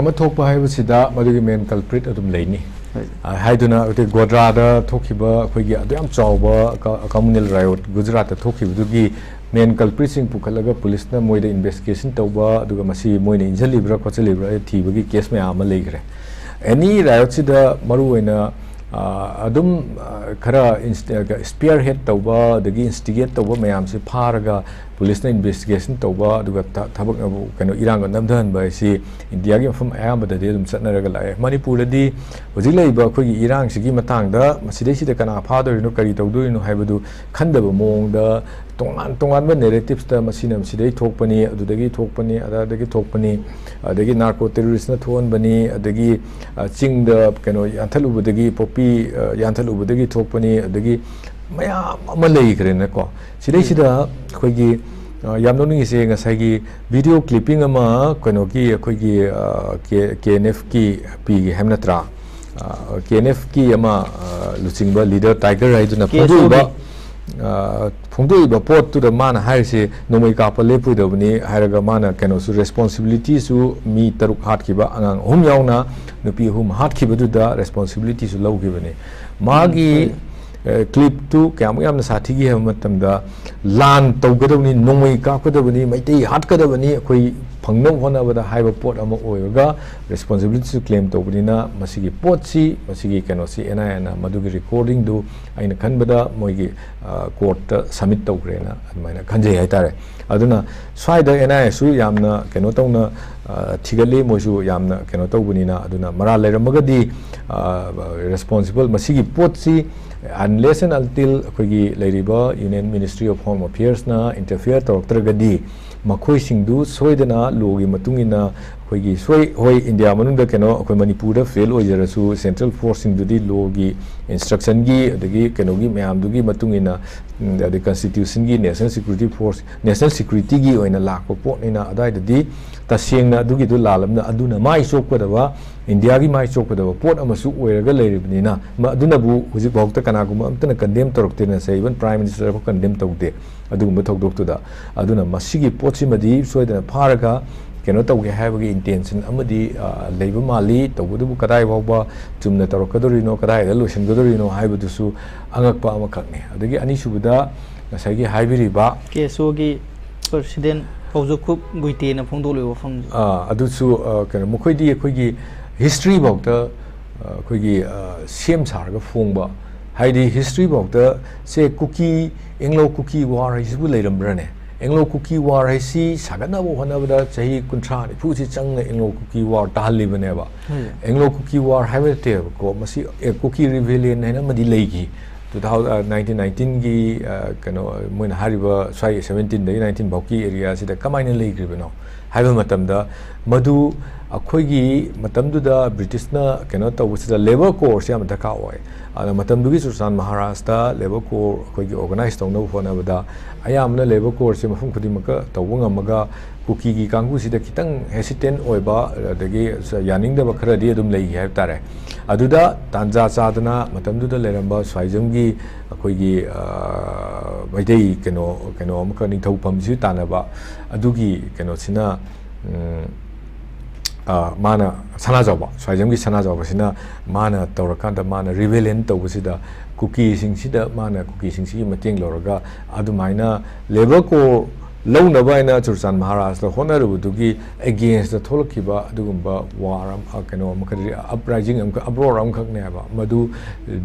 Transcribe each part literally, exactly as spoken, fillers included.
ꯑꯃ ꯊꯣꯛꯄ ꯍꯥꯏꯕꯁꯤꯗ ꯃꯗꯨꯒꯤ main culprit ꯑꯗꯨꯝ ꯂꯩꯅꯤ꯫ ꯍꯣꯏ꯫ ꯑ, ꯍꯥꯏꯗꯨꯅ ꯑꯩꯈꯣꯏ ꯒꯣꯗ꯭ꯔꯥꯗ ꯊꯣꯛꯈꯤꯕ ꯑꯩꯈꯣꯏꯒꯤ ꯑꯗꯨ ꯌꯥꯝ ꯆꯥꯎꯕ ꯀ-, communal riot ꯒꯨꯖꯔꯥꯠꯇ ꯊꯣꯛꯈꯤꯕꯗꯨꯒꯤ main culpritꯁꯤꯡ ꯄꯨꯈꯠꯂꯒ ꯄꯨꯂꯤꯁꯅ ꯃꯣꯏꯗ investigation ꯇꯧꯕ, ꯑꯗꯨꯒ ꯃꯁꯤ ꯃꯣꯏꯅ ꯏꯟꯖꯜꯂꯤꯕ꯭ꯔꯥ ꯈꯣꯠꯆꯜꯂꯤꯕ꯭ꯔꯥ ꯊꯤꯕꯒꯤ case ꯃꯌꯥꯝ ꯑꯃ ꯂꯩꯈ꯭ꯔꯦ꯫ Any riotꯁꯤꯗ ꯃꯔꯨꯑꯣꯏꯅ, ꯑ, ꯑꯗꯨꯝ, ꯑ, ꯈꯔ inst-, spearhead ꯇꯧꯕ ꯑꯗꯒꯤ instigate ꯇꯧꯕ ꯃꯌꯥꯝꯁꯦ ꯐꯥꯔꯒ ꯄꯨꯂꯤꯁꯅ investigation ꯇꯧꯕ, ꯑꯗꯨꯒ ꯊ-, ꯊꯕꯛ, ꯀꯩꯅꯣ, ꯏꯔꯥꯡꯒ ꯅꯝꯊꯍꯟꯕ ꯍꯥꯏꯁꯤ ꯏꯟꯗꯤꯌꯥꯒꯤ ꯃꯐꯝ ꯑꯌꯥꯝꯕꯗꯗꯤ ꯑꯗꯨꯝ ꯆꯠꯅꯔꯒ ꯂꯥꯛꯑꯦ꯫ ꯃꯅꯤꯄꯨꯔꯗꯗꯤ ꯍꯧꯖꯤꯛ ꯂꯩꯔꯤꯕ ꯑꯩꯈꯣꯏꯒꯤ ꯏꯔꯥꯡꯁꯤꯒꯤ ꯃꯇꯥꯡꯗ ꯃꯁꯤꯗꯩꯁꯤꯗ ꯀꯅꯥ ꯐꯥꯗꯣꯔꯤꯅꯣ, ꯀꯔꯤ ꯇꯧꯗꯣꯔꯤꯅꯣ ꯍꯥꯏꯕꯗꯨ ꯈꯟꯗꯕ ꯃꯑꯣꯡꯗ ꯇꯣꯉꯥꯟ ꯇꯣꯉꯥꯟꯕ narrativeꯁꯇ ꯃꯁꯤꯅ ꯃꯁꯤꯗꯩ ꯊꯣꯛꯄꯅꯤ, ꯑꯗꯨꯗꯒꯤ ꯊꯣꯛꯄꯅꯤ, ꯑꯗꯥꯗꯒꯤ ꯊꯣꯛꯄꯅꯤ, ꯑꯗꯒꯤ narco terroristꯅ ꯊꯣꯛꯍꯟꯕꯅꯤ, ꯑꯗꯒꯤ, ꯑ, ꯆꯤꯡꯗ, ꯀꯩꯅꯣ, ꯌꯥꯟꯊꯠꯂꯨꯕꯗꯒꯤ, poppy, ꯑ, ꯌꯥꯟꯊꯠꯂꯨꯕꯗꯒꯤ ꯊꯣꯛꯄꯅꯤ, ꯑꯗꯒꯤ ꯃꯌꯥꯝ ꯑꯃ ꯂꯩꯈ꯭ꯔꯦꯅꯀꯣ꯫ ꯁꯤꯗꯩꯁꯤꯗ ꯑꯩꯈꯣꯏꯒꯤ, ꯑ, ꯌꯥꯝ ꯅꯣꯛꯅꯤꯡꯉꯤꯁꯦ, ꯉꯁꯥꯏꯒꯤ video clipping ꯑꯃ ꯀꯩꯅꯣꯒꯤ ꯑꯩꯈꯣꯏꯒꯤ, ꯑ, ꯀꯦ-, KNFꯀꯤ ꯄꯤꯒꯦ ꯍꯥꯏꯕ ꯅꯠꯇ꯭ꯔꯥ? ꯑ, KNFꯀꯤ ꯑꯃ, ꯑ, ꯂꯨꯆꯤꯡꯕ leader Tiger ꯍꯥꯏꯗꯨꯅ ꯐꯣꯡꯗꯣꯛꯏꯕ, ꯑ, ꯐꯣꯡꯗꯣꯛꯏꯕ ꯄꯣꯠꯇꯨꯗ ꯃꯥꯅ ꯍꯥꯏꯔꯤꯁꯦ ꯅꯣꯡꯃꯩ ꯀꯥꯞꯄ ꯂꯦꯞꯄꯣꯏꯗꯕꯅꯤ ꯍꯥꯏꯔꯒ ꯃꯥꯅ ꯀꯩꯅꯣꯁꯨ responsibilityꯁꯨ ꯃꯤ ꯇꯔꯨꯛ ꯍꯥꯠꯈꯤꯕ, ꯑꯉꯥꯡ ꯑꯍꯨꯝ ꯌꯥꯎꯅ ꯅꯨꯄꯤ ꯑꯍꯨꯝ ꯍꯥꯠꯈꯤꯕꯗꯨꯗ responsibilityꯁꯨ ꯂꯧꯈꯤꯕꯅꯤ꯫ ꯃꯥꯒꯤ, ꯎꯝ, ꯑ, clipꯇꯨ ꯀꯌꯥꯃꯨꯛ ꯌꯥꯝꯅ ꯁꯥꯊꯤꯒꯦ ꯍꯥꯏꯕ ꯃꯇꯝꯗ, "ꯂꯥꯟ ꯇꯧꯒꯗꯕꯅꯤ, ꯅꯣꯡꯃꯩ ꯀꯥꯞꯀꯗꯕꯅꯤ, ꯃꯩꯇꯩ ꯍꯥꯠꯀꯗꯕꯅꯤ, ꯑꯩꯈꯣꯏ ꯐꯪꯅꯕ ꯍꯣꯠꯅꯕꯗ" ꯍꯥꯏꯕ ꯄꯣꯠ ꯑꯃ ꯑꯣꯏꯔꯒ responsibilityꯁꯨ claim ꯇꯧꯕꯅꯤꯅ ꯃꯁꯤꯒꯤ ꯄꯣꯠꯁꯤ, ꯃꯁꯤꯒꯤ ꯀꯩꯅꯣꯁꯤ NIAꯅ ꯃꯗꯨꯒꯤ recordingꯗꯨ ꯑꯩꯅ ꯈꯟꯕꯗ ꯃꯣꯏꯒꯤ, ꯑ, courtꯇ submit ꯇꯧꯈ꯭ꯔꯦꯅ ꯑꯗꯨꯃꯥꯏꯅ ꯈꯟꯖꯩ ꯍꯥꯏꯇꯥꯔꯦ꯫ ꯑꯗꯨꯅ ꯁ꯭ꯋꯥꯏꯗ NIAꯁꯨ ꯌꯥꯝꯅ ꯀꯩꯅꯣ ꯇꯧꯅ, ꯑ, ꯊꯤꯒꯠꯂꯤ, ꯃꯣꯏꯁꯨ ꯌꯥꯝꯅ ꯀꯩꯅꯣ ꯇꯧꯕꯅꯤꯅ꯫ ꯑꯗꯨꯅ ꯃꯔꯥꯜ ꯂꯩꯔꯝꯃꯒꯗꯤ, ꯑ, responsible, ꯃꯁꯤꯒꯤ ꯄꯣꯠꯁꯤ unless and until ꯑꯩꯈꯣꯏꯒꯤ ꯂꯩꯔꯤꯕ Union Ministry of Home Affairsꯅ interfere ꯇꯧꯔꯛꯇ꯭ꯔꯒꯗꯤ ꯃꯈꯣꯏꯁꯤꯡꯗꯨ ꯁꯣꯏꯗꯅ lawꯒꯤ ꯃꯇꯨꯡ ꯏꯟꯅ ꯑꯩꯈꯣꯏꯒꯤ ꯁꯣꯏ-, ꯍꯣꯏ, ꯏꯟꯗꯤꯌꯥ ꯃꯅꯨꯡꯗ ꯀꯩꯅꯣ ꯑꯩꯈꯣꯏ ꯃꯅꯤꯄꯨꯔꯗ fail ꯑꯣꯏꯖꯔꯁꯨ central forceꯁꯤꯡꯗꯨꯗꯤ lawꯒꯤ instructionꯒꯤ ꯑꯗꯒꯤ ꯀꯩꯅꯣꯒꯤ ꯃꯌꯥꯝꯗꯨꯒꯤ ꯃꯇꯨꯡ ꯏꯟꯅ, ꯎꯝ, ꯑꯗꯩ constitutionꯒꯤ national security force, national securityꯒꯤ ꯑꯣꯏꯅ ꯂꯥꯛꯄ ꯄꯣꯠꯅꯤꯅ ꯑꯗꯨꯋꯥꯏꯗꯗꯤ ꯇꯁꯦꯡꯅ ꯑꯗꯨꯒꯤꯗꯨ ꯂꯥꯜꯂꯝꯅ ꯑꯗꯨꯅ ꯃꯥꯏ ꯆꯣꯞꯀꯗꯕ, ꯏꯟꯗꯤꯌꯥꯒꯤ ꯃꯥꯏ ꯆꯣꯞꯀꯗꯕ ꯄꯣꯠ ꯑꯃꯁꯨ ꯑꯣꯏꯔꯒ ꯂꯩꯔꯤꯕꯅꯤꯅ ꯃ-, ꯑꯗꯨꯅꯕꯨ ꯍꯧꯖꯤꯛꯐꯥꯎꯗ ꯀꯅꯥꯒꯨꯝꯕ ꯑꯝꯇꯅ condemn ꯇꯧꯔꯛꯇꯦꯅ ꯁꯦ, even Prime Ministerꯐꯥꯎ condemn ꯇꯧꯗꯦ ꯑꯗꯨꯒꯨꯝꯕ ꯊꯧꯗꯣꯛꯇꯨꯗ꯫ ꯑꯗꯨꯅ ꯃꯁꯤꯒꯤ ꯄꯣꯠꯁꯤꯃꯗꯤ ꯁꯣꯏꯗꯅ ꯐꯥꯔꯒ ꯀꯩꯅꯣ ꯇꯧꯒꯦ ꯍꯥꯏꯕꯒꯤ intention ꯑꯃꯗꯤ, ꯑ, ꯂꯩꯕ ꯃꯥꯜꯂꯤ꯫ ꯇꯧꯕꯇꯕꯨ ꯀꯗꯥꯏ ꯐꯥꯎꯕ ꯆꯨꯝꯅ ꯇꯧꯔꯛꯀꯗꯧꯔꯤꯅꯣ, ꯀꯗꯥꯏꯗ ꯂꯣꯏꯁꯤꯟꯒꯗꯧꯔꯤꯅꯣ ꯍꯥꯏꯕꯗꯨꯁꯨ ꯑꯉꯛꯄ ꯑꯃꯈꯛꯅꯤ꯫ ꯑꯗꯒꯤ ꯑꯅꯤꯁꯨꯕꯗ ꯉꯁꯥꯏꯒꯤ ꯍꯥꯏꯕꯤꯔꯤꯕ ꯀꯦ ꯑꯦꯁ ꯑꯣꯒꯤ president ꯄꯥꯎꯖꯈꯨꯞ ꯒꯨꯏꯇꯦꯅ ꯐꯣꯡꯗꯣꯛꯂꯤꯕ ꯋꯥꯐꯝꯁꯦ꯫ ꯑ, ꯑꯗꯨꯁꯨ, ꯑ, ꯀꯩꯅꯣ, ꯃꯈꯣꯏꯗꯤ ꯑꯩꯈꯣꯏꯒꯤ history ꯐꯥꯎꯗ, ꯑ, ꯑꯩꯈꯣꯏꯒꯤ, ꯑ, ꯁꯦꯝ ꯁꯥꯔꯒ ꯐꯣꯡꯕ, ꯍꯥꯏꯗꯤ history ꯐꯥꯎꯗ ꯁꯦ ꯀꯨꯀꯤ, Anglo Kuki War ꯍꯥꯏꯁꯤꯕꯨ ꯂꯩꯔꯝꯕ꯭ꯔꯅꯦ? Anglo Kuki War ꯍꯥꯏꯁꯤ ꯁꯥꯒꯠꯅꯕ ꯍꯣꯠꯅꯕꯗ ꯆꯍꯤ ꯀꯨꯟꯊ꯭ꯔꯥ ꯅꯤꯐꯨꯁꯤ ꯆꯪꯅ Anglo Kuki War ꯇꯥꯍꯜꯂꯤꯕꯅꯦꯕ꯫ ꯍꯣꯏ꯫ Anglo Kuki War ꯍꯥꯏꯕ ꯅꯠꯇꯦꯕꯀꯣ, ꯃꯁꯤ, ꯑꯦ, Kuki Rebellion ꯍꯥꯏꯅ ꯑꯃꯗꯤ ꯂꯩꯈꯤ꯫ Two thousand, ꯑ, nineteen nineteenꯒꯤ, ꯑ, ꯀꯩꯅꯣ, ꯃꯣꯏꯅ ꯍꯥꯏꯔꯤꯕ ꯁ꯭ꯋꯥꯏ seventeenꯗꯒꯤ nineteen ꯐꯥꯎꯒꯤ areaꯁꯤꯗ ꯀꯃꯥꯏꯅ ꯂꯩꯈ꯭ꯔꯤꯕꯅꯣ ꯍꯥꯏꯕ ꯃꯇꯝꯗ, ꯃꯗꯨ ꯑꯩꯈꯣꯏꯒꯤ ꯃꯇꯝꯗꯨꯗ Britishꯅ ꯀꯩꯅꯣ ꯇꯧꯕꯁꯤꯗ labour corps ꯁꯦ ꯌꯥꯝ ꯗꯔꯀꯥꯔ ꯑꯣꯏ꯫ ꯑꯗꯨꯅ ꯃꯇꯝꯗꯨꯒꯤ ꯆꯨꯔꯆꯥꯟ ꯃꯍꯥꯔꯥꯖꯇ labour corps ꯑꯩꯈꯣꯏꯒꯤ organize ꯇꯧꯅꯕ ꯍꯣꯠꯅꯕꯗ ꯑꯌꯥꯝꯕꯅ labour corps ꯁꯦ ꯃꯐꯝ ꯈꯨꯗꯤꯡꯃꯛꯇ ꯇꯧꯕ ꯉꯝꯃꯒ ꯀꯨꯀꯤꯒꯤ ꯀꯥꯡꯕꯨꯁꯤꯗ ꯈꯤꯇꯪ hesitant ꯑꯣꯏꯕ, ꯑꯗꯒꯤ ꯌꯥꯅꯤꯡꯗꯕ ꯈꯔꯗꯤ ꯑꯗꯨꯝ ꯂꯩꯈꯤ ꯍꯥꯏꯕ ꯇꯥꯔꯦ꯫ ꯑꯗꯨꯗ ꯇꯥꯟꯖꯥ ꯆꯥꯗꯅ ꯃꯇꯝꯗꯨꯗ ꯂꯩꯔꯝꯕ ꯁ꯭ꯋꯥꯏꯖꯝꯒꯤ ꯑꯩꯈꯣꯏꯒꯤ, ꯑ, ꯃꯩꯇꯩ ꯀꯩꯅꯣ, ꯀꯩꯅꯣ ꯑꯃꯈꯛ ꯅꯤꯡꯊꯧ ꯐꯝꯁꯤ ꯇꯥꯟꯅꯕ ꯑꯗꯨꯒꯤ ꯀꯩꯅꯣꯁꯤꯅ, ꯎꯝ, ꯑ, ꯃꯥꯅ ꯁꯅꯥꯖꯥꯎꯕ, ꯁ꯭ꯋꯥꯏꯖꯝꯒꯤ ꯁꯅꯥꯖꯥꯎꯕꯁꯤꯅ ꯃꯥꯅ ꯇꯧꯔꯀꯥꯟꯗ ꯃꯥꯅ rebellion ꯇꯧꯕꯁꯤꯗ ꯀꯨꯀꯤꯁꯤꯡꯁꯤꯗ ꯃꯥꯅ ꯀꯨꯀꯤꯁꯤꯡꯁꯤꯒꯤ ꯃꯇꯦꯡ ꯂꯧꯔꯒ ꯑꯗꯨꯃꯥꯏꯅ labour corps ꯂꯧꯅꯕ ꯍꯥꯏꯅ ꯆꯨꯔꯆꯥꯟ ꯃꯍꯥꯔꯥꯖꯇ ꯍꯣꯠꯅꯔꯨꯕꯗꯨꯒꯤ againstꯇ ꯊꯣꯛꯂꯛꯈꯤꯕ ꯑꯗꯨꯒꯨꯝꯕ war ꯑꯃ, ꯑ, ꯀꯩꯅꯣ ꯑꯃꯈꯛ, uprising ꯑꯃꯈꯛ, uproar ꯑꯃꯈꯛꯅꯦꯕ꯫ ꯃꯗꯨ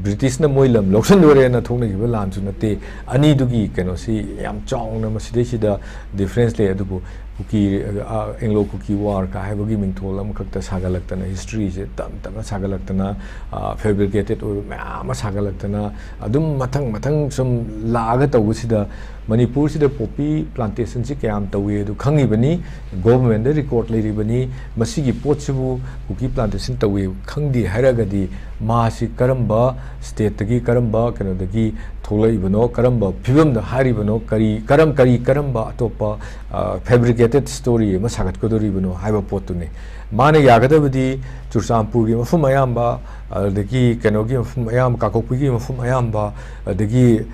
Britishꯅ ꯃꯣꯏ ꯂꯝ ꯂꯧꯁꯤꯜꯂꯨꯔꯦꯅ ꯊꯣꯛꯅꯈꯤꯕ ꯂꯥꯟꯁꯨ ꯅꯠꯇꯦ꯫ ꯑꯅꯤꯗꯨꯒꯤ ꯀꯩꯅꯣꯁꯤ ꯌꯥꯝ ꯆꯥꯎꯅ ꯃꯁꯤꯗꯩꯁꯤꯗ difference ꯂꯩ꯫ ꯑꯗꯨꯕꯨ ꯀꯨꯀꯤ, ꯑ, Anglo Kuki War ꯀ ꯍꯥꯏꯕꯒꯤ ꯃꯤꯡꯊꯣꯜ ꯑꯃꯈꯛꯇ ꯁꯥꯒꯠꯂꯛꯇꯅ, historyꯁꯦ ꯇꯞ ꯇꯞꯅ ꯁꯥꯒꯠꯂꯛꯇꯅ, ꯑ, fabricated ꯑꯣꯏꯕ ꯃꯌꯥꯝ ꯑꯃ ꯁꯥꯒꯠꯂꯛꯇꯅ ꯑꯗꯨꯝ ꯃꯊꯪ ꯃꯊꯪ ꯁꯨꯝ ꯂꯥꯛꯑꯒ ꯇꯧꯕꯁꯤꯗ ꯃꯅꯤꯄꯨꯔꯁꯤꯗ poppy plantationꯁꯤ ꯀꯌꯥꯝ ꯇꯧꯏ ꯑꯗꯨ ꯈꯪꯉꯤꯕꯅꯤ, governmentꯇ record ꯂꯩꯔꯤꯕꯅꯤ꯫ ꯃꯁꯤꯒꯤ ꯄꯣꯠꯁꯤꯕꯨ ꯀꯨꯀꯤ plantation ꯇꯧꯏ ꯈꯪꯗꯦ ꯍꯥꯏꯔꯒꯗꯤ ꯃꯥꯁꯤ ꯀꯔꯝꯕ stateꯇꯒꯤ, ꯀꯔꯝꯕ ꯀꯩꯅꯣꯗꯒꯤ ꯊꯣꯛꯂꯛꯏꯕꯅꯣ, ꯀꯔꯝꯕ ꯐꯤꯕꯝꯗ ꯍꯥꯏꯔꯤꯕꯅꯣ, ꯀꯔꯤ, ꯀꯔꯝ, ꯀꯔꯤ, ꯀꯔꯝꯕ ꯑꯇꯣꯞꯄ, ꯑ, fabricated story ꯑꯃ ꯁꯥꯒꯠꯀꯗꯧꯔꯤꯕꯅꯣ ꯍꯥꯏꯕ ꯄꯣꯠꯇꯨꯅꯤ꯫ ꯃꯥꯅ ꯌꯥꯒꯗꯕꯗꯤ ꯆꯨꯔꯆꯥꯟꯄꯨꯔꯒꯤ ꯃꯐꯝ ꯑꯌꯥꯝꯕ, ꯑꯗꯒꯤ ꯀꯩꯅꯣꯒꯤ ꯃꯐꯝ ꯑꯌꯥꯝꯕ, ꯀꯥꯡꯄꯣꯛꯄꯤꯒꯤ ꯃꯐꯝ ꯑꯌꯥꯝꯕ, ꯑꯗꯒꯤ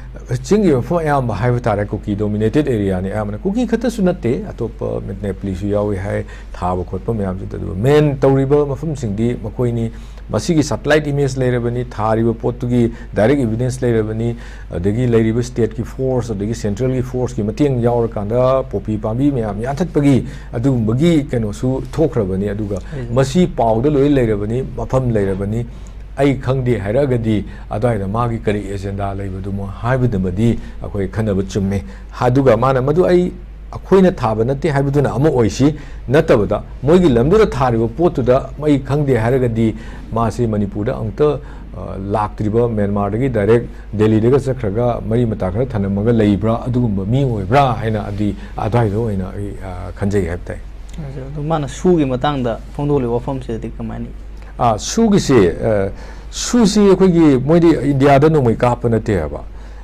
ꯆꯤꯡꯒꯤ ꯃꯐꯝ ꯑꯌꯥꯝꯕ ꯍꯥꯏꯕ ꯇꯥꯔꯦ, ꯀꯨꯀꯤ ꯗꯣꯃꯤꯅꯦꯇꯦꯠ ꯑꯦꯔꯤꯌꯥꯅꯤ ꯑꯌꯥꯝꯕꯅ꯫ ꯀꯨꯀꯤ ꯈꯛꯇꯁꯨ ꯅꯠꯇꯦ, ꯑꯇꯣꯞꯄ ꯅꯦꯄꯥꯂꯤꯁꯨ ꯌꯥꯎꯏ ꯍꯥꯏ ꯊꯥꯕ ꯈꯣꯠꯄ ꯃꯌꯥꯝꯁꯤꯗ꯫ ꯑꯗꯨꯒ ꯃꯦꯟ ꯇꯧꯔꯤꯕ ꯃꯐꯝꯁꯤꯡꯗꯤ ꯃꯈꯣꯏꯅꯤ꯫ ꯃꯁꯤꯒꯤ ꯁꯦꯇꯦꯂꯥꯏꯠ ꯏꯃꯦꯖ ꯂꯩꯔꯕꯅꯤ, ꯊꯥꯔꯤꯕ ꯄꯣꯠꯇꯨꯒꯤ ꯗꯥꯏꯔꯦꯛ ꯏꯚꯤꯗꯦꯟꯁ ꯂꯩꯔꯕꯅꯤ, ꯑꯗꯒꯤ ꯂꯩꯔꯤꯕ ꯁ꯭ꯇꯦꯠꯀꯤ ꯐꯣꯔꯁ ꯑꯗꯒꯤ ꯁꯦꯟꯇ꯭ꯔꯦꯜꯒꯤ ꯐꯣꯔꯁꯀꯤ ꯃꯇꯦꯡ ꯌꯥꯎꯔꯀꯥꯟꯗ ꯄꯣꯄꯤ ꯄꯥꯝꯕꯤ ꯃꯌꯥꯝ ꯌꯥꯟꯊꯠꯄꯒꯤ ꯑꯗꯨꯒꯨꯝꯕꯒꯤ ꯀꯩꯅꯣꯁꯨ ꯊꯣꯛꯈ꯭ꯔꯕꯅꯤ꯫ ꯑꯗꯨꯒ ꯎꯝ꯫ ꯃꯁꯤ ꯄꯥꯎꯗ ꯂꯣꯏ ꯂꯩꯔꯕꯅꯤ, ꯃꯐꯝ ꯂꯩꯔꯕꯅꯤ꯫ ꯑꯩ ꯈꯪꯗꯦ ꯍꯥꯏꯔꯛꯑꯒꯗꯤ ꯑꯗꯨꯋꯥꯏꯗ ꯃꯥꯒꯤ ꯀꯔꯤ ꯑꯦꯖꯦꯟꯗꯥ ꯂꯩꯕꯗꯨꯃꯣ ꯍꯥꯏꯕꯗꯨꯃꯗꯤ ꯑꯩꯈꯣꯏ ꯈꯟꯅꯕ ꯆꯨꯝꯃꯦ꯫ ꯑꯗꯨꯒ ꯃꯥꯅ ꯃꯗꯨ ꯑꯩ, ꯑꯩꯈꯣꯏꯅ ꯊꯥꯕ ꯅꯠꯇꯦ ꯍꯥꯏꯕꯗꯨꯅ ꯑꯃ ꯑꯣꯏꯁꯤ, ꯅꯠꯇꯕꯗ ꯃꯣꯏꯒꯤ ꯂꯝꯗꯨꯗ ꯊꯥꯔꯤꯕ ꯄꯣꯠꯇꯨꯗ ꯑꯩ ꯈꯪꯗꯦ ꯍꯥꯏꯔꯒꯗꯤ ꯃꯥꯁꯤ ꯃꯅꯤꯄꯨꯔꯗ ꯑꯃꯨꯛꯇ, ꯑ, ꯂꯥꯛꯇ꯭ꯔꯤꯕ, ꯃ꯭ꯌꯥꯟꯃꯥꯔꯗꯒꯤ ꯗꯥꯏꯔꯦꯛ ꯗꯦꯜꯂꯤꯗꯒ ꯆꯠꯈ꯭ꯔꯒ ꯃꯔꯤ ꯃꯇꯥ ꯈꯔ ꯊꯅꯝꯃꯒ ꯂꯩꯕ꯭ꯔꯥ, ꯑꯗꯨꯒꯨꯝꯕ ꯃꯤ ꯑꯣꯏꯕ꯭ꯔꯥ ꯍꯥꯏꯅ ꯑꯗꯨꯗꯤ ꯑꯗꯨꯋꯥꯏꯗ ꯑꯣꯏꯅ ꯑꯩ, ꯑ, ꯈꯟꯖꯩ ꯍꯥꯏꯕ ꯇꯥꯏ꯫ ꯑꯗꯨ ꯃꯥꯅ ꯁꯨꯒꯤ ꯃꯇꯥꯡꯗ ꯐꯣꯡꯗꯣꯛꯂꯤꯕ ꯋꯥꯐꯝꯁꯤꯗꯗꯤ ꯀꯃꯥꯏꯅ? ꯑꯥ, ꯁꯨꯒꯤꯁꯤ, ꯑ, ꯁꯨꯁꯤ ꯑꯩꯈꯣꯏꯒꯤ, ꯃꯣꯏꯗꯤ ꯏꯟꯗꯤꯌꯥꯗ ꯅꯣꯡꯃꯩ ꯀꯥꯞꯄ ꯅꯠꯇꯦ ꯍꯥꯏꯕ꯫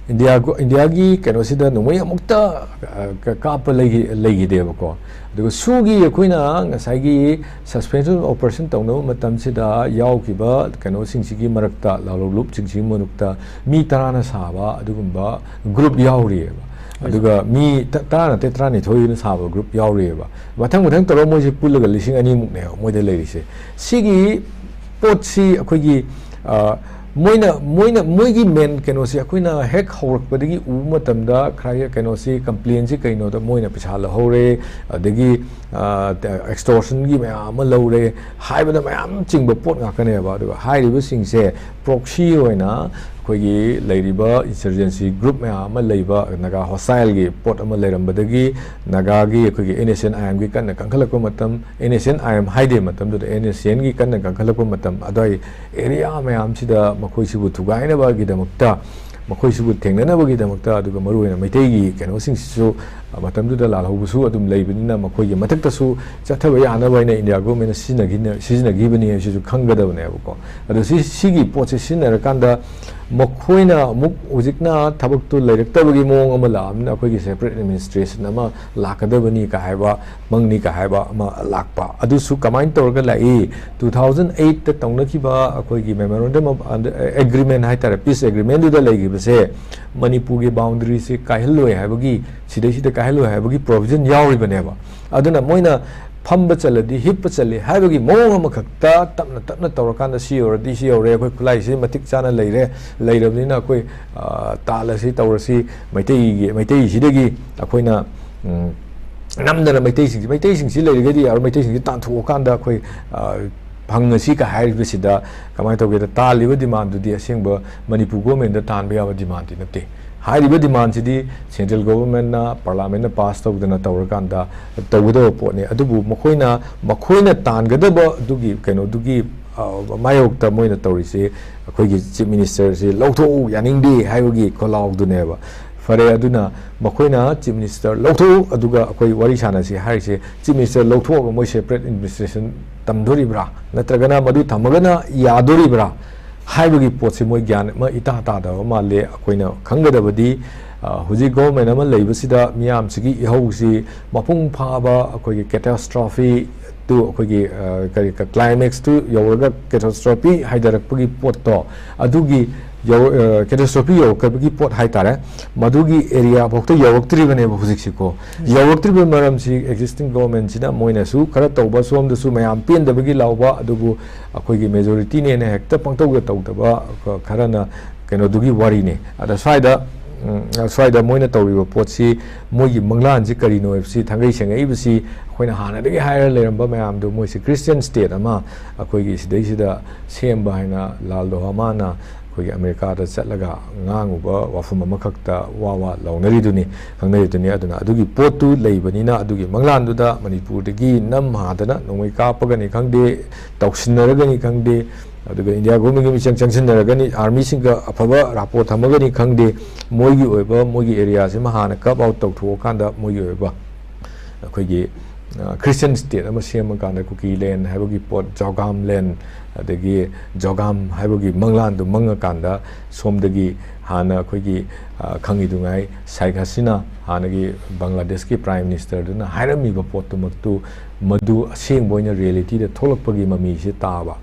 ꯏꯟꯗꯤꯌꯥ, ꯏꯟꯗꯤꯌꯥꯒꯤ ꯀꯩꯅꯣꯁꯤꯗ ꯅꯣꯡꯃꯩ ꯑꯃꯨꯛꯇ, ꯑ, ꯀ-, ꯀꯥꯞꯄ ꯂꯩꯈꯤ-, ꯂꯩꯈꯤꯗꯦꯕꯀꯣ꯫ ꯑꯗꯨꯒ ꯁꯨꯒꯤ ꯑꯩꯈꯣꯏꯅ ꯉꯁꯥꯏꯒꯤ suspension operation ꯇꯧꯅꯕ ꯃꯇꯝꯁꯤꯗ ꯌꯥꯎꯈꯤꯕ ꯀꯩꯅꯣꯁꯤꯡꯁꯤꯒꯤ ꯃꯔꯛꯇ, ꯂꯥꯂꯣꯡꯂꯨꯞꯁꯤꯡꯁꯤꯒꯤ ꯃꯔꯛꯇ ꯃꯤ ꯇꯔꯥꯅ ꯁꯥꯕ ꯑꯗꯨꯒꯨꯝꯕ ꯒ꯭ꯔꯨꯞ ꯌꯥꯎꯔꯤꯑꯕ꯫ ꯑꯗꯨꯒ ꯃꯤ ꯇ-, ꯇꯔꯥ ꯅꯠꯇꯦ, ꯇꯔꯥꯅꯤꯊꯣꯏꯅ ꯁꯥꯕ ꯒ꯭ꯔꯨꯞ ꯌꯥꯎꯔꯤꯑꯕ꯫ ꯃꯊꯪ ꯃꯊꯪ ꯇꯧꯔꯒ ꯃꯣꯏꯁꯦ ꯄꯨꯜꯂꯒ ꯂꯤꯁꯤꯡ ꯑꯅꯤꯃꯨꯛꯅꯦꯕ ꯃꯣꯏꯗ ꯂꯩꯔꯤꯁꯦ꯫ ꯁꯤꯒꯤ ꯄꯣꯠꯁꯤ ꯑꯩꯈꯣꯏꯒꯤ, ꯑ, ꯃꯣꯏꯅ, ꯃꯣꯏꯅ, ꯃꯣꯏꯒꯤ ꯃꯦꯟ ꯀꯩꯅꯣꯁꯤ ꯑꯩꯈꯣꯏꯅ ꯍꯦꯛ ꯍꯧꯔꯛꯄꯗꯒꯤ ꯎꯕ ꯃꯇꯝꯗ ꯈꯔ ꯀꯩꯅꯣꯁꯤ, ꯀꯝꯄ꯭ꯂꯦꯟꯁꯤ ꯀꯩꯅꯣꯗ ꯃꯣꯏꯅ ꯄꯩꯁꯥ ꯂꯧꯍꯧꯔꯦ, ꯑꯗꯒꯤ, ꯑ, ꯑꯦꯛꯁꯇꯣꯔꯁꯟꯒꯤ ꯃꯌꯥꯝ ꯑꯃ ꯂꯧꯔꯦ ꯍꯥꯏꯕꯗ ꯃꯌꯥꯝ ꯆꯤꯡꯕ ꯄꯣꯠ ꯉꯥꯛꯇꯅꯦꯕ꯫ ꯑꯗꯨꯒ ꯍꯥꯏꯔꯤꯕꯁꯤꯡꯁꯦ ꯄ꯭ꯔꯣꯛꯁꯤ ꯑꯣꯏꯅ ꯑꯩꯈꯣꯏꯒꯤ ꯂꯩꯔꯤꯕ ꯏꯟꯁꯔꯖꯦꯟꯁꯤ ꯒ꯭ꯔꯨꯞ ꯃꯌꯥꯝ ꯑꯃ ꯂꯩꯕ, ꯅꯥꯒꯥ ꯍꯣꯁꯇꯥꯏꯜꯒꯤ ꯄꯣꯠ ꯑꯃ ꯂꯩꯔꯝꯕꯗꯒꯤ, ꯅꯥꯒꯥꯒꯤ ꯑꯩꯈꯣꯏꯒꯤ NSCN-IM-ꯒꯤ ꯀꯟꯅ ꯀꯟꯈꯠꯂꯛꯄ ꯃꯇꯝ, NSCN-IM ꯍꯥꯏꯗꯦ ꯃꯇꯝꯗꯨꯗ, NSCN-ꯒꯤ ꯀꯟꯅ ꯀꯟꯈꯠꯂꯛꯄ ꯃꯇꯝ, ꯑꯗꯨꯋꯥꯏ ꯑꯦꯔꯤꯌꯥ ꯃꯌꯥꯝꯁꯤꯗ ꯃꯈꯣꯏꯁꯤꯕꯨ ꯊꯨꯒꯥꯏꯅꯕꯒꯤꯗꯃꯛꯇ, ꯃꯈꯣꯏꯁꯤꯕꯨ ꯊꯦꯡꯅꯅꯕꯒꯤꯗꯃꯛꯇ, ꯑꯗꯨꯒ ꯃꯔꯨꯑꯣꯏꯅ ꯃꯩꯇꯩꯒꯤ ꯀꯩꯅꯣꯁꯤꯡꯁꯤꯁꯨ, ꯑ, ꯃꯇꯝꯗꯨꯗ ꯂꯥꯜꯍꯧꯕꯁꯨ ꯑꯗꯨꯝ ꯂꯩꯕꯅꯤꯅ, ꯃꯈꯣꯏꯒꯤ ꯃꯊꯛꯇꯁꯨ ꯆꯠꯊꯕ ꯌꯥꯅꯕ ꯍꯥꯏꯅ ꯏꯟꯗꯤꯌꯥ ꯒꯣꯔꯃꯦꯟꯅ ꯁꯤꯖꯤꯟꯅꯈꯤꯅ-, ꯁꯤꯖꯤꯟꯅꯈꯤꯕꯅꯤ ꯍꯥꯏꯕꯁꯤꯁꯨ ꯈꯪꯒꯗꯕꯅꯦꯕꯀꯣ꯫ ꯑꯗꯣ ꯁꯤ, ꯁꯤꯒꯤ ꯄꯣꯠꯁꯦ ꯁꯤꯖꯤꯟꯅꯔꯀꯥꯟꯗ ꯃꯈꯣꯏꯅ ꯑꯃꯨꯛ ꯍꯧꯖꯤꯛꯅ ꯊꯕꯛꯇꯨ ꯂꯩꯔꯛꯇꯕꯒꯤ ꯃꯑꯣꯡ ꯑꯃ ꯂꯥꯛꯑꯕꯅꯤꯅ ꯑꯩꯈꯣꯏꯒꯤ separate administration ꯑꯃ ꯂꯥꯛꯀꯗꯕꯅꯤ ꯀ ꯍꯥꯏꯕ, ꯃꯪꯅꯤ ꯀ ꯍꯥꯏꯕ ꯑꯃ ꯂꯥꯛꯄ꯫ ꯑꯗꯨꯁꯨ ꯀꯃꯥꯏꯅ ꯇꯧꯔꯒ ꯂꯥꯛꯏ? Two thousand eight ꯇ ꯇꯧꯅꯈꯤꯕ ꯑꯩꯈꯣꯏꯒꯤ memorandum of under-, agreement ꯍꯥꯏꯇꯥꯔꯦ, peace agreement ꯗꯨꯗ ꯂꯩꯈꯤꯕꯁꯦ ꯃꯅꯤꯄꯨꯔꯒꯤ boundary ꯁꯦ ꯀꯥꯏꯍꯜꯂꯣꯏ ꯍꯥꯏꯕꯒꯤ, ꯁꯤꯗꯩꯁꯤꯗ ꯀꯥꯏꯍꯜꯂꯣꯏ ꯍꯥꯏꯕꯒꯤ provision ꯌꯥꯎꯔꯤꯕꯅꯦꯕ꯫ ꯑꯗꯨꯅ ꯃꯣꯏꯅ ꯐꯝꯕ ꯆꯜꯂꯗꯤ ꯍꯤꯞꯄ ꯆꯜꯂꯤ ꯍꯥꯏꯕꯒꯤ ꯃꯑꯣꯡ ꯑꯃꯈꯛꯇ ꯇꯞꯅ ꯇꯞꯅ ꯇꯧꯔꯀꯥꯟꯗ ꯁꯤ ꯌꯧꯔꯗꯤ ꯁꯤ ꯌꯧꯔꯦ, ꯑꯩꯈꯣꯏ ꯈꯨꯠꯂꯥꯏꯁꯤ ꯃꯇꯤꯛ ꯆꯥꯅ ꯂꯩꯔꯦ, ꯂꯩꯔꯕꯅꯤꯅ ꯑꯩꯈꯣꯏ, ꯑ, ꯇꯥꯜꯂꯁꯤ ꯇꯧꯔꯁꯤ, ꯃꯩꯇꯩꯒꯤ, ꯃꯩꯇꯩꯁꯤꯗꯒꯤ ꯑꯩꯈꯣꯏꯅ, ꯎꯝ, ꯅꯝꯗꯅ ꯃꯩꯇꯩꯁꯤꯡꯁꯤ, ꯃꯩꯇꯩꯁꯤꯡꯁꯤ ꯂꯩꯔꯒꯗꯤ ꯌꯥꯔꯣꯏ, ꯃꯩꯇꯩꯁꯤꯡꯁꯤ ꯇꯥꯟꯊꯣꯛꯑꯀꯥꯟꯗ ꯑꯩꯈꯣꯏ, ꯑ, ꯐꯪꯉꯁꯤ ꯀ ꯍꯥꯏꯔꯤꯕꯁꯤꯗ ꯀꯃꯥꯏꯅ ꯇꯧꯒꯦꯗ, ꯇꯥꯜꯂꯤꯕ demand ꯗꯨꯗꯤ ꯑꯁꯦꯡꯕ ꯃꯅꯤꯄꯨꯔ government ꯇ ꯇꯥꯟꯕ ꯌꯥꯕ demand ꯗꯤ ꯅꯠꯇꯦ꯫ ꯍꯥꯏꯔꯤꯕ demand ꯁꯤꯗꯤ central government ꯅ, parliament ꯅ pass ꯇꯧꯗꯅ ꯇꯧꯔꯀꯥꯟꯗ ꯇꯧꯒꯗꯕ ꯄꯣꯠꯅꯤ꯫ ꯑꯗꯨꯕꯨ ꯃꯈꯣꯏꯅ, ꯃꯈꯣꯏꯅ ꯇꯥꯟꯒꯗꯕ ꯑꯗꯨꯒꯤ ꯀꯩꯅꯣꯗꯨꯒꯤ, ꯑ, ꯃꯥꯌꯣꯛꯇ ꯃꯣꯏꯅ ꯇꯧꯔꯤꯁꯦ ꯑꯩꯈꯣꯏꯒꯤ chief minister ꯁꯤ ꯂꯧꯊꯣꯛꯎ, ꯌꯥꯅꯤꯡꯗꯦ ꯍꯥꯏꯕꯒꯤ ꯈꯣꯜꯂꯥꯎꯗꯨꯅꯦꯕ꯫ ꯐꯔꯦ, ꯑꯗꯨꯅ ꯃꯈꯣꯏꯅ chief minister ꯂꯧꯊꯣꯛꯎ, ꯑꯗꯨꯒ ꯑꯩꯈꯣꯏ ꯋꯥꯔꯤ ꯁꯥꯟꯅꯁꯤ ꯍꯥꯏꯔꯤꯁꯦ, chief minister ꯂꯧꯊꯣꯛꯑꯒ ꯃꯣꯏ separate administration ꯇꯝꯗꯣꯔꯤꯕ꯭ꯔꯥ, ꯅꯠꯇ꯭ꯔꯒꯅ ꯃꯗꯨ ꯊꯝꯃꯒꯅ ꯌꯥꯗꯣꯔꯤꯕ꯭ꯔꯥ ꯍꯥꯏꯕꯒꯤ ꯄꯣꯠꯁꯤ ꯃꯣꯏ ꯒ꯭ꯌꯥꯟ ꯑꯃ ꯏꯇꯥ ꯇꯥꯗꯕ ꯃꯥꯜꯂꯦ꯫ ꯑꯩꯈꯣꯏꯅ ꯈꯪꯒꯗꯕꯗꯤ, ꯑ, ꯍꯧꯖꯤꯛ government ꯑꯃ ꯂꯩꯕꯁꯤꯗ ꯃꯤꯌꯥꯝꯁꯤꯒꯤ ꯏꯍꯧꯁꯤ ꯃꯄꯨꯡ ꯐꯥꯕ ꯑꯩꯈꯣꯏꯒꯤ catastrophe ꯇꯨ, ꯑꯩꯈꯣꯏꯒꯤ, ꯑ, ꯀꯔꯤ, climax ꯇꯨ ꯌꯧꯔꯒ catastrophe ꯍꯥꯏꯊꯔꯛꯄꯒꯤ ꯄꯣꯠꯇꯣ, ꯑꯗꯨꯒꯤ ꯌꯧ-, ꯑ, catastrophe ꯌꯧꯔꯛꯄꯒꯤ ꯄꯣꯠ ꯍꯥꯏꯇꯥꯔꯦ, ꯃꯗꯨꯒꯤ area ꯐꯥꯎꯗ ꯌꯧꯔꯛꯇ꯭ꯔꯤꯕꯅꯦꯕ ꯍꯧꯖꯤꯛꯁꯤꯀꯣ꯫ ꯌꯧꯔꯛꯇ꯭ꯔꯤꯕ ꯃꯔꯝꯁꯤ existing government ꯁꯤꯅ ꯃꯣꯏꯅꯁꯨ ꯈꯔ ꯇꯧꯕ, ꯁꯣꯝꯗꯁꯨ ꯃꯌꯥꯝ ꯄꯦꯟꯗꯕꯒꯤ ꯂꯥꯎꯕ, ꯑꯗꯨꯕꯨ ꯑꯩꯈꯣꯏꯒꯤ majority ꯅꯦꯅ ꯍꯦꯛꯇ ꯄꯪꯇꯧꯗ ꯇꯧꯗꯕ, ꯈ-, ꯈꯔꯅ ꯀꯩꯅꯣꯗꯨꯒꯤ ꯋꯥꯔꯤꯅꯤ꯫ ꯑꯗ ꯁ꯭ꯋꯥꯏꯗ, ꯎꯝ, ꯁ꯭ꯋꯥꯏꯗ ꯃꯣꯏꯅ ꯇꯧꯔꯤꯕ ꯄꯣꯠꯁꯤ ꯃꯣꯏꯒꯤ ꯃꯪꯂꯥꯟꯁꯤ ꯀꯔꯤꯅꯣ ꯍꯥꯏꯕꯁꯤ, ꯊꯥꯡꯒꯩ ꯁꯦꯡꯉꯛꯏꯕꯁꯤ ꯑꯩꯈꯣꯏꯅ ꯍꯥꯟꯅꯗꯒꯤ ꯍꯥꯏꯔ ꯂꯩꯔꯝꯕ ꯃꯌꯥꯝꯗꯣ, ꯃꯣꯏꯁꯤ Christian state ꯑꯃ ꯑꯩꯈꯣꯏꯒꯤ ꯁꯤꯗꯩꯁꯤꯗ ꯁꯦꯝꯕ ꯍꯥꯏꯅ ꯂꯥꯜ ꯗꯣꯍꯥꯃꯥꯅ ꯑꯩꯈꯣꯏꯒꯤ ꯑꯃꯦꯔꯤꯀꯥꯗ ꯆꯠꯂꯒ ꯉꯥꯡꯉꯨꯕ ꯋꯥꯐꯝ ꯑꯃꯈꯛꯇ ꯋꯥ ꯋꯥ ꯂꯥꯎꯅꯔꯤꯗꯨꯅꯤ, ꯈꯪꯅꯔꯤꯗꯨꯅꯤ꯫ ꯑꯗꯨꯅ ꯑꯗꯨꯒꯤ ꯄꯣꯠꯇꯨ ꯂꯩꯕꯅꯤꯅ ꯑꯗꯨꯒꯤ ꯃꯪꯂꯥꯟꯗꯨꯗ ꯃꯅꯤꯄꯨꯔꯗꯒꯤ ꯅꯝ ꯍꯥꯗꯅ ꯅꯣꯡꯃꯩ ꯀꯥꯞꯄꯒꯅꯤ ꯈꯪꯗꯦ, ꯇꯧꯁꯤꯟꯅꯔꯒꯅꯤ ꯈꯪꯗꯦ, ꯑꯗꯨꯒ India government ꯒꯤ ꯃꯤꯆꯪ ꯆꯪꯁꯤꯟꯅꯔꯒꯅꯤ, army ꯁꯤꯡꯒ ꯑꯐꯕ rapport ꯊꯝꯃꯒꯅꯤ ꯈꯪꯗꯦ, ꯃꯣꯏꯒꯤ ꯑꯣꯏꯕ, ꯃꯣꯏꯒꯤ area ꯁꯤꯃ ꯍꯥꯟꯅ cut out ꯇꯧꯊꯣꯛꯑꯀꯥꯟꯗ ꯃꯣꯏꯒꯤ ꯑꯣꯏꯕ ꯑꯩꯈꯣꯏꯒꯤ, ꯑ, Christian state ꯑꯃ ꯁꯦꯝꯃꯀꯥꯟꯗ ꯀꯨꯀꯤ land ꯍꯥꯏꯕꯒꯤ ꯄꯣꯠ, ꯖꯥꯎꯒꯥꯝ land, ꯑꯗꯒꯤ ꯖꯣꯒꯥꯝ ꯍꯥꯏꯕꯒꯤ ꯃꯪꯂꯥꯟꯗꯨ ꯃꯪꯉꯀꯥꯟꯗ ꯁꯣꯝꯗꯒꯤ ꯍꯥꯟꯅ ꯑꯩꯈꯣꯏꯒꯤ, ꯑ, ꯈꯪꯉꯤꯗꯨꯉꯥꯏ ꯁꯥꯏꯈ ꯍꯁꯤꯅꯥ ꯍꯥꯟꯅꯒꯤ ꯕꯪꯒ꯭ꯂꯥꯗꯦꯁꯀꯤ Prime Ministerꯗꯨꯅ ꯍꯥꯏꯔꯝꯃꯤꯕ ꯄꯣꯠꯇꯨꯃꯛꯇꯨ ꯃꯗꯨ ꯑꯁꯦꯡꯕ ꯑꯣꯏꯅ realityꯗ ꯊꯣꯛꯂꯛꯄꯒꯤ ꯃꯃꯤꯁꯦ ꯇꯥꯕ꯫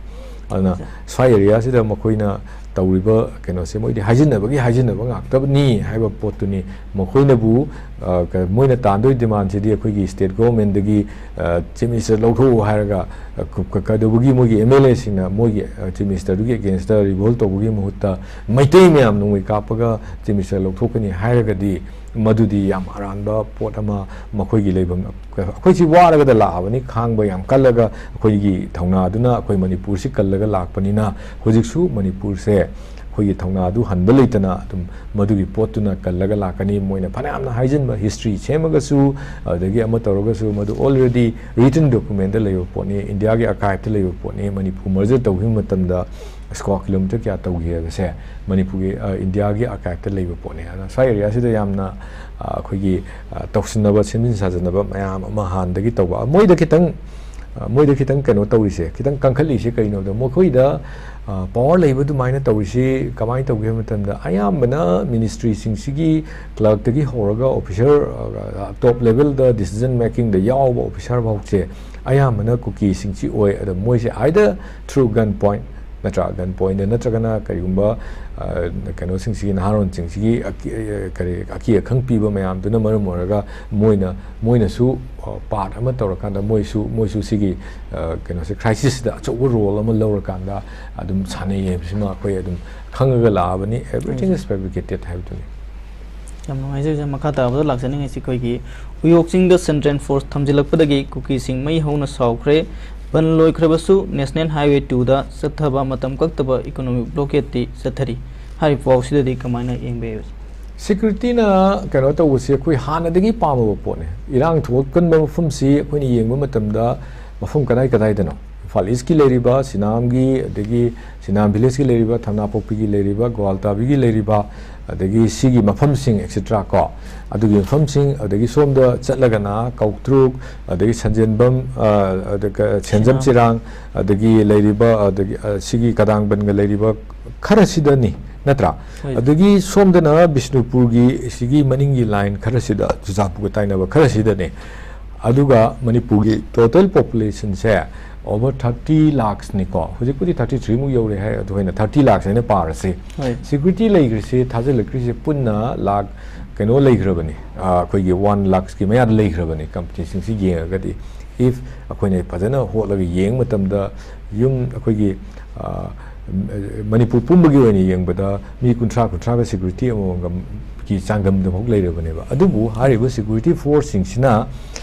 ꯑꯗꯨꯅ ꯁ꯭ꯋꯥꯏ areaꯁꯤꯗ ꯃꯈꯣꯏꯅ ꯇꯧꯔꯤꯕ ꯀꯩꯅꯣꯁꯦ ꯃꯣꯏꯗꯤ ꯍꯥꯏꯖꯤꯟꯅꯕꯒꯤ ꯍꯥꯏꯖꯤꯟꯅꯕ ꯉꯥꯛꯇꯕꯅꯤ ꯍꯥꯏꯕ ꯄꯣꯠꯇꯨꯅꯤ꯫ ꯃꯈꯣꯏꯅꯕꯨ, ꯑ, ꯀ-, ꯃꯣꯏꯅ ꯇꯥꯟꯗꯣꯏ demandꯁꯤꯗꯤ ꯑꯩꯈꯣꯏꯒꯤ state governmentꯗꯒꯤ, ꯑ, Chief Minister ꯂꯧꯊꯣꯛꯎ ꯍꯥꯏꯔꯒ, ꯑ, ꯀ-, ꯀ-, ꯀꯩꯗꯧꯕꯒꯤ ꯃꯣꯏꯒꯤ MLAꯁꯤꯡꯅ ꯃꯣꯏꯒꯤ, ꯑ, Chief Ministerꯗꯨꯒꯤ againstꯇ revolt ꯇꯧꯕꯒꯤ ꯃꯍꯨꯠꯇ ꯃꯩꯇꯩ ꯃꯌꯥꯝ ꯅꯣꯡꯃꯩ ꯀꯥꯞꯄꯒ Chief Minister ꯂꯧꯊꯣꯛꯀꯅꯤ ꯍꯥꯏꯔꯒꯗꯤ ꯃꯗꯨꯗꯤ ꯌꯥꯝ ꯑꯔꯥꯟꯕ ꯄꯣꯠ ꯑꯃ, ꯃꯈꯣꯏꯒꯤ ꯂꯩꯐꯝ, ꯑꯩꯈꯣꯏꯁꯤ ꯋꯥꯔꯒꯗ ꯂꯥꯛꯑꯕꯅꯤ, ꯈꯥꯡꯕ ꯌꯥꯝ ꯀꯜꯂꯒ ꯑꯩꯈꯣꯏꯒꯤ ꯊꯧꯅꯥꯗꯨꯅ ꯑꯩꯈꯣꯏ ꯃꯅꯤꯄꯨꯔꯁꯤ ꯀꯜꯂꯒ ꯂꯥꯛꯄꯅꯤꯅ ꯍꯧꯖꯤꯛꯁꯨ ꯃꯅꯤꯄꯨꯔꯁꯦ ꯑꯩꯈꯣꯏꯒꯤ ꯊꯧꯅꯥꯗꯨ ꯍꯟꯕ ꯂꯩꯇꯅ ꯑꯗꯨꯝ ꯃꯗꯨꯒꯤ ꯄꯣꯠꯇꯨꯅ ꯀꯜꯂꯒ ꯂꯥꯛꯀꯅꯤ꯫ ꯃꯣꯏꯅ ꯐꯅꯌꯥꯝꯅ ꯍꯥꯏꯖꯤꯟꯕ, history ꯁꯦꯝꯃꯒꯁꯨ, ꯑꯗꯒꯤ ꯑꯃ ꯇꯧꯔꯒꯁꯨ, ꯃꯗꯨ already written documentꯇ ꯂꯩꯕ ꯄꯣꯠꯅꯤ, ꯏꯟꯗꯤꯌꯥꯒꯤ archiveꯇ ꯂꯩꯕ ꯄꯣꯠꯅꯤ꯫ ꯃꯅꯤꯄꯨꯔ merger ꯇꯧꯈꯤꯕ ꯃꯇꯝꯗ square kilometre ꯀꯌꯥ ꯇꯧꯈꯤ ꯍꯥꯏꯕꯁꯦ ꯃꯅꯤꯄꯨꯔꯒꯤ, ꯑ, ꯏꯟꯗꯤꯌꯥꯒꯤ archiveꯇ ꯂꯩꯕ ꯄꯣꯠꯅꯤ꯫ ꯑꯗꯨꯅ ꯁ꯭ꯋꯥꯏ areaꯁꯤꯗ ꯌꯥꯝꯅ, ꯑ, ꯑꯩꯈꯣꯏꯒꯤ, ꯑ, ꯇꯧꯁꯤꯟꯅꯕ, ꯁꯦꯝꯖꯤꯟ ꯁꯥꯖꯤꯟꯅꯕ ꯃꯌꯥꯝ ꯑꯃ ꯍꯥꯟꯅꯗꯒꯤ ꯇꯧꯕ, ꯃꯣꯏꯗ ꯈꯤꯇꯪ, ꯑ, ꯃꯣꯏꯗ ꯈꯤꯇꯪ ꯀꯩꯅꯣ ꯇꯧꯔꯤꯁꯦ, ꯈꯤꯇꯪ ꯀꯟꯈꯠꯂꯤꯁꯦ ꯀꯩꯅꯣꯗ, ꯃꯈꯣꯏꯗ, ꯑ, power ꯂꯩꯕ ꯑꯗꯨꯃꯥꯏꯅ ꯇꯧꯔꯤꯁꯤ ꯀꯃꯥꯏꯅ ꯇꯧꯒꯦ ꯍꯥꯏꯕ ꯃꯇꯝꯗ, ꯑꯌꯥꯝꯕꯅ ministryꯁꯤꯡꯁꯤꯒꯤ clerkꯇꯒꯤ ꯍꯧꯔꯒ officer, ꯑ, top levelꯗ decision makingꯗ ꯌꯥꯎꯕ officer ꯐꯥꯎꯁꯦ ꯑꯌꯥꯝꯕꯅ ꯀꯨꯀꯤꯁꯤꯡꯁꯤ ꯑꯣꯏ꯫ ꯑꯗ ꯃꯣꯏꯁꯦ either through gun point, ꯅꯠꯇ꯭ꯔꯥ, gun pointꯗ ꯅꯠꯇ꯭ꯔꯒꯅ ꯀꯔꯤꯒꯨꯝꯕ, ꯑ, ꯀꯩꯅꯣꯁꯤꯡꯁꯤꯒꯤ, ꯅꯍꯥꯔꯣꯟꯁꯤꯡꯁꯤꯒꯤ ꯑꯀꯤ-, ꯑ, ꯀꯔꯤ, ꯑꯀꯤ ꯑꯈꯪ ꯄꯤꯕ ꯃꯌꯥꯝꯗꯨꯅ ꯃꯔꯝ ꯑꯣꯏꯔꯒ ꯃꯣꯏꯅ, ꯃꯣꯏꯅꯁꯨ, ꯑ, part ꯑꯃ ꯇꯧꯔꯀꯥꯟꯗ ꯃꯣꯏꯁꯨ, ꯃꯣꯏꯁꯨ ꯁꯤꯒꯤ, ꯑ, ꯀꯩꯅꯣꯁꯦ, crisisꯁꯤꯗ ꯑꯆꯧꯕ role ꯑꯃ ꯂꯧꯔꯀꯥꯟꯗ ꯑꯗꯨꯝ ꯁꯥꯟꯅꯩ ꯍꯥꯏꯕꯁꯤꯃ ꯑꯩꯈꯣꯏ ꯑꯗꯨꯝ ꯈꯪꯉꯒ ꯂꯥꯛꯑꯕꯅꯤ꯫ Everything is fabricated ꯍꯥꯏꯕꯗꯨꯅꯤ꯫ ꯌꯥꯝ ꯅꯨꯡꯉꯥꯏꯖꯩ ꯑꯣꯖꯥ꯫ ꯃꯈꯥ ꯇꯥꯕꯗ ꯂꯥꯛꯆꯅꯤꯡꯉꯤꯁꯤ ꯑꯩꯈꯣꯏꯒꯤ ꯎꯌꯣꯛ ꯆꯤꯡꯗ central force ꯊꯝꯖꯤꯜꯂꯛꯄꯗꯒꯤ ꯀꯨꯀꯤꯁꯤꯡ ꯃꯩ ꯍꯧꯅ ꯁꯥꯎꯈ꯭ꯔꯦ꯫ ꯕꯟ ꯂꯣꯏꯈ꯭ꯔꯕꯁꯨ National Highway twoꯗ ꯆꯠꯊꯕ ꯃꯇꯝ ꯀꯛꯇꯕ economic blockadeꯇꯤ ꯆꯠꯊꯔꯤ꯫ ꯍꯥꯏꯔꯤꯕ ꯄꯥꯎꯁꯤꯗꯗꯤ ꯀꯃꯥꯏꯅ ꯌꯦꯡꯕ ꯌꯥꯏ ꯑꯣꯖꯥ? Securityꯅ ꯀꯩꯅꯣ ꯇꯧꯕꯁꯦ ꯑꯩꯈꯣꯏ ꯍꯥꯟꯅꯗꯒꯤ ꯄꯥꯝꯃꯕ ꯄꯣꯠꯅꯦ꯫ ꯏꯔꯥꯡ ꯊꯣꯛꯀꯟꯕ ꯃꯐꯝꯁꯤ ꯑꯩꯈꯣꯏꯅ ꯌꯦꯡꯕ ꯃꯇꯝꯗ ꯃꯐꯝ ꯀꯗꯥꯏ ꯀꯗꯥꯏꯗꯅꯣ? ꯏꯝꯐꯥꯜ ꯏꯁꯀꯤ ꯂꯩꯔꯤꯕ, ꯁꯤꯅꯥꯝꯒꯤ, ꯑꯗꯒꯤ ꯁꯤꯅꯥꯝ ꯚꯤꯂꯦꯖꯀꯤ ꯂꯩꯔꯤꯕ, ꯊꯝꯅꯥꯄꯣꯛꯄꯤꯒꯤ ꯂꯩꯔꯤꯕ, ꯒ꯭ꯋꯥꯜꯇꯥꯕꯤꯒꯤ ꯂꯩꯔꯤꯕ, ꯑꯗꯒꯤ ꯁꯤꯒꯤ ꯃꯐꯝꯁꯤꯡ, ꯑꯦꯛꯁꯦꯇ꯭ꯔꯥ ꯀꯣ, ꯑꯗꯨꯒꯤ ꯃꯐꯝꯁꯤꯡ, ꯑꯗꯒꯤ ꯁꯣꯝꯗ ꯆꯠꯂꯒꯅ ꯀꯧꯇ꯭ꯔꯨꯛ, ꯑꯗꯒꯤ ꯁꯟꯖꯦꯟꯕꯝ, ꯑ, ꯑꯗꯨꯒ ꯁꯦꯟꯖꯝ ꯁꯤꯅꯥꯝ꯫ ꯆꯤꯔꯥꯡ, ꯑꯗꯒꯤ ꯂꯩꯔꯤꯕ, ꯑꯗꯒꯤ, ꯑ, ꯁꯤꯒꯤ ꯀꯗꯥꯡꯕꯟꯒ ꯂꯩꯔꯤꯕ ꯈꯔꯁꯤꯗꯅꯤ, ꯅꯠꯇ꯭ꯔꯥ? ꯍꯣꯏ꯫ ꯑꯗꯒꯤ ꯁꯣꯝꯗꯅ ꯕꯤꯁꯅꯨꯄꯨꯔꯒꯤ ꯁꯤꯒꯤ ꯃꯅꯤꯡꯒꯤ ꯂꯥꯏꯟ ꯈꯔꯁꯤꯗ, ꯆꯨꯔꯆꯥꯟꯄꯨꯔꯒ ꯇꯥꯏꯅꯕ ꯈꯔꯁꯤꯗꯅꯤ꯫ ꯑꯗꯨꯒ ꯃꯅꯤꯄꯨꯔꯒꯤ ꯇꯣꯇꯦꯜ ꯄꯣꯄꯨꯂꯦꯁꯟꯁꯦ ꯑꯣꯚꯔ ꯊꯥꯔꯇꯤ ꯂꯥꯛꯁꯅꯤꯀꯣ꯫ ꯍꯧꯖꯤꯛꯄꯨꯗꯤ ꯊꯥꯔꯇꯤ ꯊ꯭ꯔꯤꯃꯨꯛ ꯌꯧꯔꯦ ꯍꯥꯏ, ꯑꯗꯨ ꯑꯩꯅ ꯊꯥꯔꯇꯤ ꯂꯥꯛꯁ ꯍꯥꯏꯅ ꯄꯥꯔꯁꯤ꯫ ꯍꯣꯏ꯫ ꯁꯦꯀ꯭ꯌꯨꯔꯤꯇꯤ ꯂꯩꯈ꯭ꯔꯤꯁꯤ, ꯊꯥꯖꯤꯜꯂꯛꯈ꯭ꯔꯤꯁꯤ ꯄꯨꯟꯅ ꯂꯥꯛ ꯀꯩꯅꯣ ꯂꯩꯈ꯭ꯔꯕꯅꯤ, ꯑ, ꯑꯩꯈꯣꯏꯒꯤ ꯋꯥꯟ ꯂꯥꯛꯁꯀꯤ ꯃꯌꯥꯗ ꯂꯩꯈ꯭ꯔꯕꯅꯤ, ꯀꯝꯄꯅꯤꯁꯤꯡꯁꯤ ꯌꯦꯡꯉꯒꯗꯤ꯫ ꯏꯐ ꯑꯩꯈꯣꯏꯅ ꯐꯖꯅ ꯍꯣꯠꯂꯒ ꯌꯦꯡꯕ ꯃꯇꯝꯗ, ꯌꯨꯝ ꯑꯩꯈꯣꯏꯒꯤ, ꯑ, ꯃꯅꯤꯄꯨꯔ ꯄꯨꯝꯕꯒꯤ ꯑꯣꯏꯅ ꯌꯦꯡꯕꯗ ꯃꯤ ꯀꯨꯟꯊ꯭ꯔꯥ, ꯀꯨꯟꯊ꯭ꯔꯥꯒ ꯁꯦꯀ꯭ꯌꯨꯔꯤꯇꯤ ꯑꯃꯃꯝꯒꯤ ꯆꯥꯡꯗꯝꯗꯐꯥꯎ ꯂꯩꯔꯕꯅꯦꯕ꯫ ꯑꯗꯨꯕꯨ ꯍꯥꯏꯔꯤꯕ ꯁꯦꯀ꯭ꯌꯨꯔꯤꯇꯤ ꯐꯣꯔꯁꯁꯤꯡꯁꯤꯅ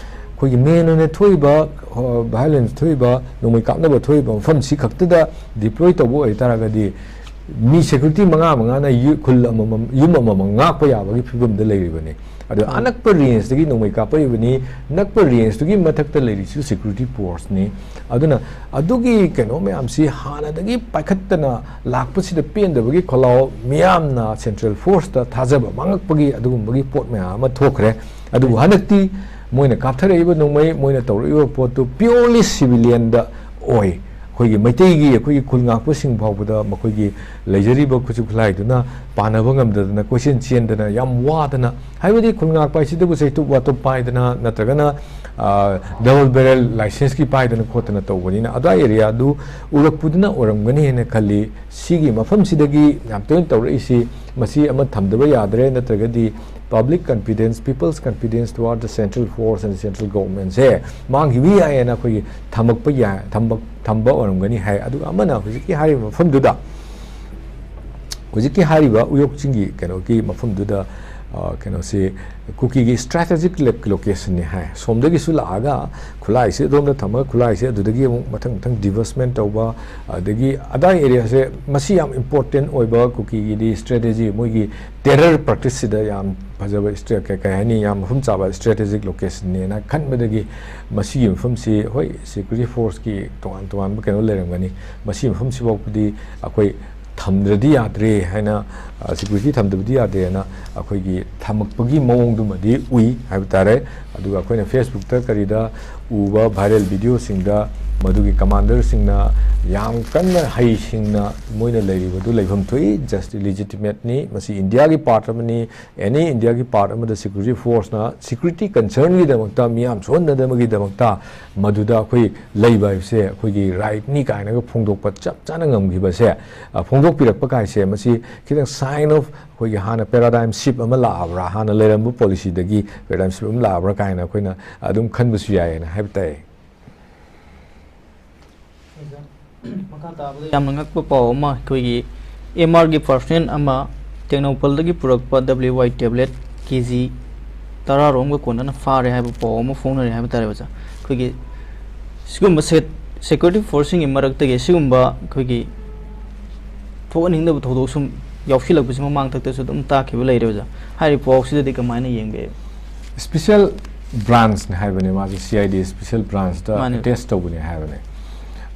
ꯑꯩꯈꯣꯏꯒꯤ ꯃꯦꯟ ꯑꯣꯏꯅ ꯊꯣꯛꯏꯕ, ꯑ, ꯚꯥꯏꯑꯣꯂꯦꯟꯁ ꯊꯣꯛꯏꯕ, ꯅꯣꯡꯃꯩ ꯀꯥꯞꯅꯕ ꯊꯣꯛꯏꯕ ꯃꯐꯝꯁꯤ ꯈꯛꯇꯗ ꯗꯤꯄ꯭ꯂꯣꯏ ꯇꯧꯕ ꯑꯣꯏꯇꯥꯔꯒꯗꯤ, ꯃꯤ ꯁꯦꯀ꯭ꯌꯨꯔꯤꯇꯤ ꯃꯉꯥ ꯃꯉꯥꯅ ꯌꯨ-, ꯈꯨꯜ ꯑꯃꯃꯝ, ꯌꯨꯝ ꯑꯃꯃꯝ ꯉꯥꯛꯄ ꯌꯥꯕꯒꯤ ꯐꯤꯕꯝꯗ ꯂꯩꯔꯤꯕꯅꯤ꯫ ꯑꯗꯣ ꯎꯝ꯫ ꯑꯅꯛꯄ ꯔꯦꯟꯖꯇꯒꯤ ꯅꯣꯡꯃꯩ ꯀꯥꯞꯄꯛꯏꯕꯅꯤ, ꯅꯛꯄ ꯔꯦꯟꯖꯇꯨꯒꯤ ꯃꯊꯛꯇ ꯂꯩꯔꯤꯁꯤꯁꯨ ꯁꯦꯀ꯭ꯌꯨꯔꯤꯇꯤ ꯐꯣꯔꯁꯅꯤ꯫ ꯑꯗꯨꯅ ꯑꯗꯨꯒꯤ ꯀꯩꯅꯣ ꯃꯌꯥꯝꯁꯤ ꯍꯥꯟꯅꯗꯒꯤ ꯄꯥꯏꯈꯠꯇꯅ ꯂꯥꯛꯄꯁꯤꯗ ꯄꯦꯟꯗꯕꯒꯤ ꯈꯣꯜꯂꯥꯎ ꯃꯤꯌꯥꯝꯅ ꯁꯦꯟꯇ꯭ꯔꯦꯜ ꯐꯣꯔꯁꯇ ꯊꯥꯖꯕ ꯃꯥꯡꯉꯛꯄꯒꯤ ꯑꯗꯨꯒꯨꯝꯕꯒꯤ ꯄꯣꯠ ꯃꯌꯥꯝ ꯑꯃ ꯊꯣꯛꯈ꯭ꯔꯦ꯫ ꯑꯗꯨꯕꯨ ꯍꯟꯗꯛꯇꯤ ꯃꯣꯏꯅ ꯀꯥꯞꯊꯔꯛꯏꯕ ꯅꯣꯡꯃꯩ, ꯃꯣꯏꯅ ꯇꯧꯔꯛꯏꯕ ꯄꯣꯠꯇꯨ ꯄ꯭ꯌꯣꯔꯂꯤ ꯁꯤꯚꯤꯂꯤꯌꯟꯗ ꯑꯣꯏ꯫ ꯑꯩꯈꯣꯏꯒꯤ ꯃꯩꯇꯩꯒꯤ, ꯑꯩꯈꯣꯏꯒꯤ ꯈꯨꯜ ꯉꯥꯛꯄꯁꯤꯡ ꯐꯥꯎꯕꯗ ꯃꯈꯣꯏꯒꯤ ꯂꯩꯖꯔꯤꯕ ꯈꯨꯠꯁꯨ ꯈꯨꯠꯂꯥꯏꯗꯨꯅ ꯄꯥꯟꯅꯕ ꯉꯝꯗꯗꯅ, ꯀꯣꯏꯆꯦꯟ ꯆꯦꯟꯗꯅ, ꯌꯥꯝ ꯋꯥꯗꯅ, ꯍꯥꯏꯕꯗꯤ ꯈꯨꯜ ꯉꯥꯛꯄ ꯍꯥꯏꯁꯤꯗꯕꯨ ꯆꯩꯇꯨꯞ ꯋꯥꯇꯨꯞ ꯄꯥꯏꯗꯅ, ꯅꯠꯇ꯭ꯔꯒꯅ, ꯑ, ꯗꯕꯜ ꯕꯦꯔꯦꯜ ꯂꯥꯏꯁꯦꯟꯁꯀꯤ ꯄꯥꯏꯗꯅ ꯈꯣꯠꯇꯅ ꯇꯧꯕꯅꯤꯅ, ꯑꯗꯨꯋꯥꯏ ꯑꯦꯔꯤꯌꯥꯗꯨ ꯎꯔꯛꯄꯗꯨꯅ ꯑꯣꯏꯔꯝꯒꯅꯤ ꯍꯥꯏꯅ ꯈꯜꯂꯤ꯫ ꯁꯤꯒꯤ ꯃꯐꯝꯁꯤꯗꯒꯤ ꯌꯥꯝ ꯇꯣꯏꯅ ꯇꯧꯔꯛꯏꯁꯤ, ꯃꯁꯤ ꯑꯃ ꯊꯝꯗꯕ ꯌꯥꯗ꯭ꯔꯦ, ꯅꯠꯇ꯭ꯔꯒꯗꯤ public confidence, people's confidence toward the central force and the central government ꯁꯦ ꯃꯥꯡꯈꯤꯕ ꯌꯥꯏꯌꯦꯅ ꯑꯩꯈꯣꯏꯒꯤ ꯊꯝꯃꯛꯄ ꯌꯥꯏ, ꯊꯝꯕ, ꯊꯝꯕ ꯑꯣꯏꯔꯝꯒꯅꯤ ꯍꯥꯏ꯫ ꯑꯗꯨꯒ ꯑꯃꯅ ꯍꯧꯖꯤꯛꯀꯤ ꯍꯥꯏꯔꯤꯕ ꯃꯐꯝꯗꯨꯗ, ꯍꯧꯖꯤꯛꯀꯤ ꯍꯥꯏꯔꯤꯕ ꯎꯌꯣꯛ ꯆꯤꯡꯒꯤ ꯀꯩꯅꯣꯒꯤ ꯃꯐꯝꯗꯨꯗ ꯑ, ꯀꯩꯅꯣꯁꯤ ꯀꯨꯀꯤꯒꯤ strategic location ꯅꯤ ꯍꯥꯏ꯫ ꯁꯣꯝꯗꯒꯤꯁꯨ ꯂꯥꯛꯑꯒ ꯈꯨꯠꯂꯥꯏꯁꯦ ꯑꯗꯣꯝꯗ ꯊꯝꯃꯒ ꯈꯨꯠꯂꯥꯏꯁꯦ ꯑꯗꯨꯗꯒꯤ ꯑꯃꯨꯛ ꯃꯊꯪ ꯃꯊꯪ divestment ꯇꯧꯕ, ꯑꯗꯒꯤ ꯑꯗꯥꯏ area ꯁꯦ ꯃꯁꯤ ꯌꯥꯝ important ꯑꯣꯏꯕ ꯀꯨꯀꯤꯒꯤꯗꯤ strategy, ꯃꯣꯏꯒꯤ terror practice ꯁꯤꯗ ꯌꯥꯝ ꯐꯖꯕ stra-, ꯀꯩ, ꯀꯩ ꯍꯥꯏꯅꯤ, ꯌꯥꯝ ꯃꯐꯝ ꯆꯥꯕ strategic location ꯅꯦꯅ ꯈꯟꯕꯗꯒꯤ ꯃꯁꯤꯒꯤ ꯃꯐꯝꯁꯤ, ꯍꯣꯏ, security force ꯀꯤ ꯇꯣꯉꯥꯟ ꯇꯣꯉꯥꯟꯕ ꯀꯩꯅꯣ ꯂꯩꯔꯝꯒꯅꯤ, ꯃꯁꯤ ꯃꯐꯝꯁꯤꯐꯥꯎꯕꯗꯤ ꯑꯩꯈꯣꯏ ꯊꯝꯗ꯭ꯔꯗꯤ ꯌꯥꯗ꯭ꯔꯦ ꯍꯥꯏꯅ, ꯑ, security ꯊꯝꯗꯕꯗꯤ ꯌꯥꯗꯦꯅ ꯑꯩꯈꯣꯏꯒꯤ ꯊꯝꯃꯛꯄꯒꯤ ꯃꯑꯣꯡꯗꯨꯃꯗꯤ ꯎꯏ ꯍꯥꯏꯕ ꯇꯥꯔꯦ꯫ ꯑꯗꯨꯒ ꯑꯩꯈꯣꯏꯅ Facebook ꯇ ꯀꯔꯤꯗ ꯎꯕ viral video ꯁꯤꯡꯗ ꯃꯗꯨꯒꯤ commander ꯁꯤꯡꯅ ꯌꯥꯝ ꯀꯟꯅ ꯍꯩꯁꯤꯡꯅ ꯃꯣꯏꯅ ꯂꯩꯔꯤꯕꯗꯨ ꯂꯩꯐꯝ ꯊꯣꯛꯏ, just legitimate ꯅꯤ, ꯃꯁꯤ ꯏꯟꯗꯤꯌꯥꯒꯤ part ꯑꯃꯅꯤ, any ꯏꯟꯗꯤꯌꯥꯒꯤ part ꯑꯃꯗ security force ꯅ security concern ꯒꯤꯗꯃꯛꯇ, ꯃꯤꯌꯥꯝ ꯁꯣꯛꯍꯟꯗꯅꯕꯒꯤꯗꯃꯛꯇ ꯃꯗꯨꯗ ꯑꯩꯈꯣꯏ ꯂꯩꯕ ꯍꯥꯏꯕꯁꯦ ꯑꯩꯈꯣꯏꯒꯤ right ꯅꯤ ꯀꯥꯏꯅꯒ ꯐꯣꯡꯗꯣꯛꯄ ꯆꯞ ꯆꯥꯅ ꯉꯝꯈꯤꯕꯁꯦ, ꯑ, ꯐꯣꯡꯗꯣꯛꯄꯤꯔꯛꯄ ꯀꯥꯏꯁꯦ, ꯃꯁꯤ ꯈꯤꯇꯪ sign of ꯑꯩꯈꯣꯏꯒꯤ ꯍꯥꯟꯅ paradigm shift ꯑꯃ ꯂꯥꯛꯑꯕ꯭ꯔꯥ, ꯍꯥꯟꯅ ꯂꯩꯔꯝꯕ policy ꯗꯒꯤ paradigm shift ꯑꯃ ꯂꯥꯛꯑꯕ꯭ꯔꯥ ꯀꯥꯏꯅ ꯑꯩꯈꯣꯏꯅ ꯑꯗꯨꯝ ꯈꯟꯕꯁꯨ ꯌꯥꯏꯌꯦꯅ ꯍꯥꯏꯕ ꯇꯥꯏ꯫ ꯃꯈꯥ ꯇꯥꯕꯗ ꯌꯥꯝꯅ ꯉꯛꯄ ꯄꯥꯎ ꯑꯃ, ꯑꯩꯈꯣꯏꯒꯤ M R ꯒꯤ personnel ꯑꯃ ꯇꯦꯡꯅꯧꯄꯜꯗꯒꯤ ꯄꯨꯔꯛꯄ W Y tablet K G ꯇꯔꯥꯔꯣꯝꯒ ꯀꯣꯟꯅꯅ ꯐꯥꯔꯦ ꯍꯥꯏꯕ ꯄꯥꯎ ꯑꯃ ꯐꯣꯡꯅꯔꯤ ꯍꯥꯏꯕ ꯇꯥꯔꯦ, ꯑꯣꯖꯥ꯫ ꯑꯩꯈꯣꯏꯒꯤ ꯁꯤꯒꯨꯝꯕ ꯁꯦ-, security force ꯁꯤꯡꯒꯤ ꯃꯔꯛꯇꯒꯤ ꯁꯤꯒꯨꯝꯕ ꯑꯩꯈꯣꯏꯒꯤ ꯊꯣꯛꯍꯟꯅꯤꯡꯗꯕ ꯊꯧꯗꯣꯛ ꯁꯨꯝ ꯌꯥꯎꯁꯤꯜꯂꯛꯄꯁꯤ ꯃꯃꯥꯡꯊꯛꯇꯁꯨ ꯑꯗꯨꯝ ꯇꯥꯈꯤꯕ ꯂꯩꯔꯦ, ꯑꯣꯖꯥ꯫ ꯍꯥꯏꯔꯤꯕ ꯄꯥꯎꯁꯤꯗꯗꯤ ꯀꯃꯥꯏꯅ ꯌꯦꯡꯕꯤꯕ? Special branch ꯅꯤ ꯍꯥꯏꯕꯅꯦ, ꯃꯥꯁꯦ C I D special branch ꯇ ꯃꯥꯅꯦ꯫ Attach ꯇꯧꯕꯅꯦ ꯍꯥꯏꯕꯅꯦ꯫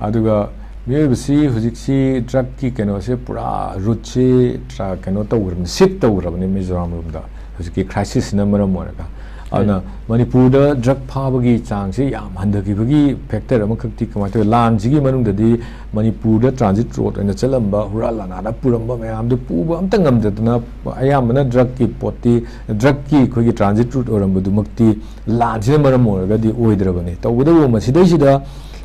ꯑꯗꯨꯒ ꯃꯤꯑꯣꯏꯕꯁꯤ ꯍꯧꯖꯤꯛꯁꯤ drug ꯀꯤ ꯀꯩꯅꯣꯁꯦ ꯄꯨꯔꯥ root ꯁꯤ ꯇ꯭ꯔꯥ-, ꯀꯩꯅꯣ ꯇꯧꯈ꯭ꯔꯕꯅꯤ, shift ꯇꯧꯈ꯭ꯔꯕꯅꯤ ꯃꯤꯖꯣꯔꯥꯝ ꯂꯣꯝꯗ, ꯍꯧꯖꯤꯛꯀꯤ crisis ꯁꯤꯅ ꯃꯔꯝ ꯑꯣꯏꯔꯒ꯫ ꯑꯗꯨꯅ ꯃꯅꯤꯄꯨꯔꯗ drug ꯐꯥꯕꯒꯤ ꯆꯥꯡꯁꯤ ꯌꯥꯝ ꯍꯟꯊꯈꯤꯕꯒꯤ factor ꯑꯃꯈꯛꯇꯤ ꯀꯃꯥꯏꯅ ꯇꯧꯋꯤ? ꯂꯥꯟꯁꯤꯒꯤ ꯃꯅꯨꯡꯗꯗꯤ ꯃꯅꯤꯄꯨꯔꯗ transit road ꯑꯣꯏꯅ ꯆꯠꯂꯝꯕ, ꯍꯨꯔꯥꯟ ꯂꯥꯟꯅꯥꯗ ꯄꯨꯔꯝꯕ ꯃꯌꯥꯝꯗꯨ ꯄꯨꯕ ꯑꯝꯇ ꯉꯝꯗꯗꯅ, ꯑꯌꯥꯝꯕꯅ drug ꯀꯤ ꯄꯣꯠꯇꯤ, drug ꯀꯤ ꯑꯩꯈꯣꯏꯒꯤ transit route ꯑꯣꯏꯔꯝꯕꯗꯨꯃꯛꯇꯤ ꯂꯥꯟꯁꯤꯅ ꯃꯔꯝ ꯑꯣꯏꯔꯒꯗꯤ ꯑꯣꯏꯗ꯭ꯔꯕꯅꯤ꯫ ꯇꯧꯕꯇꯕꯨ ꯃꯁꯤꯗꯩꯁꯤꯗ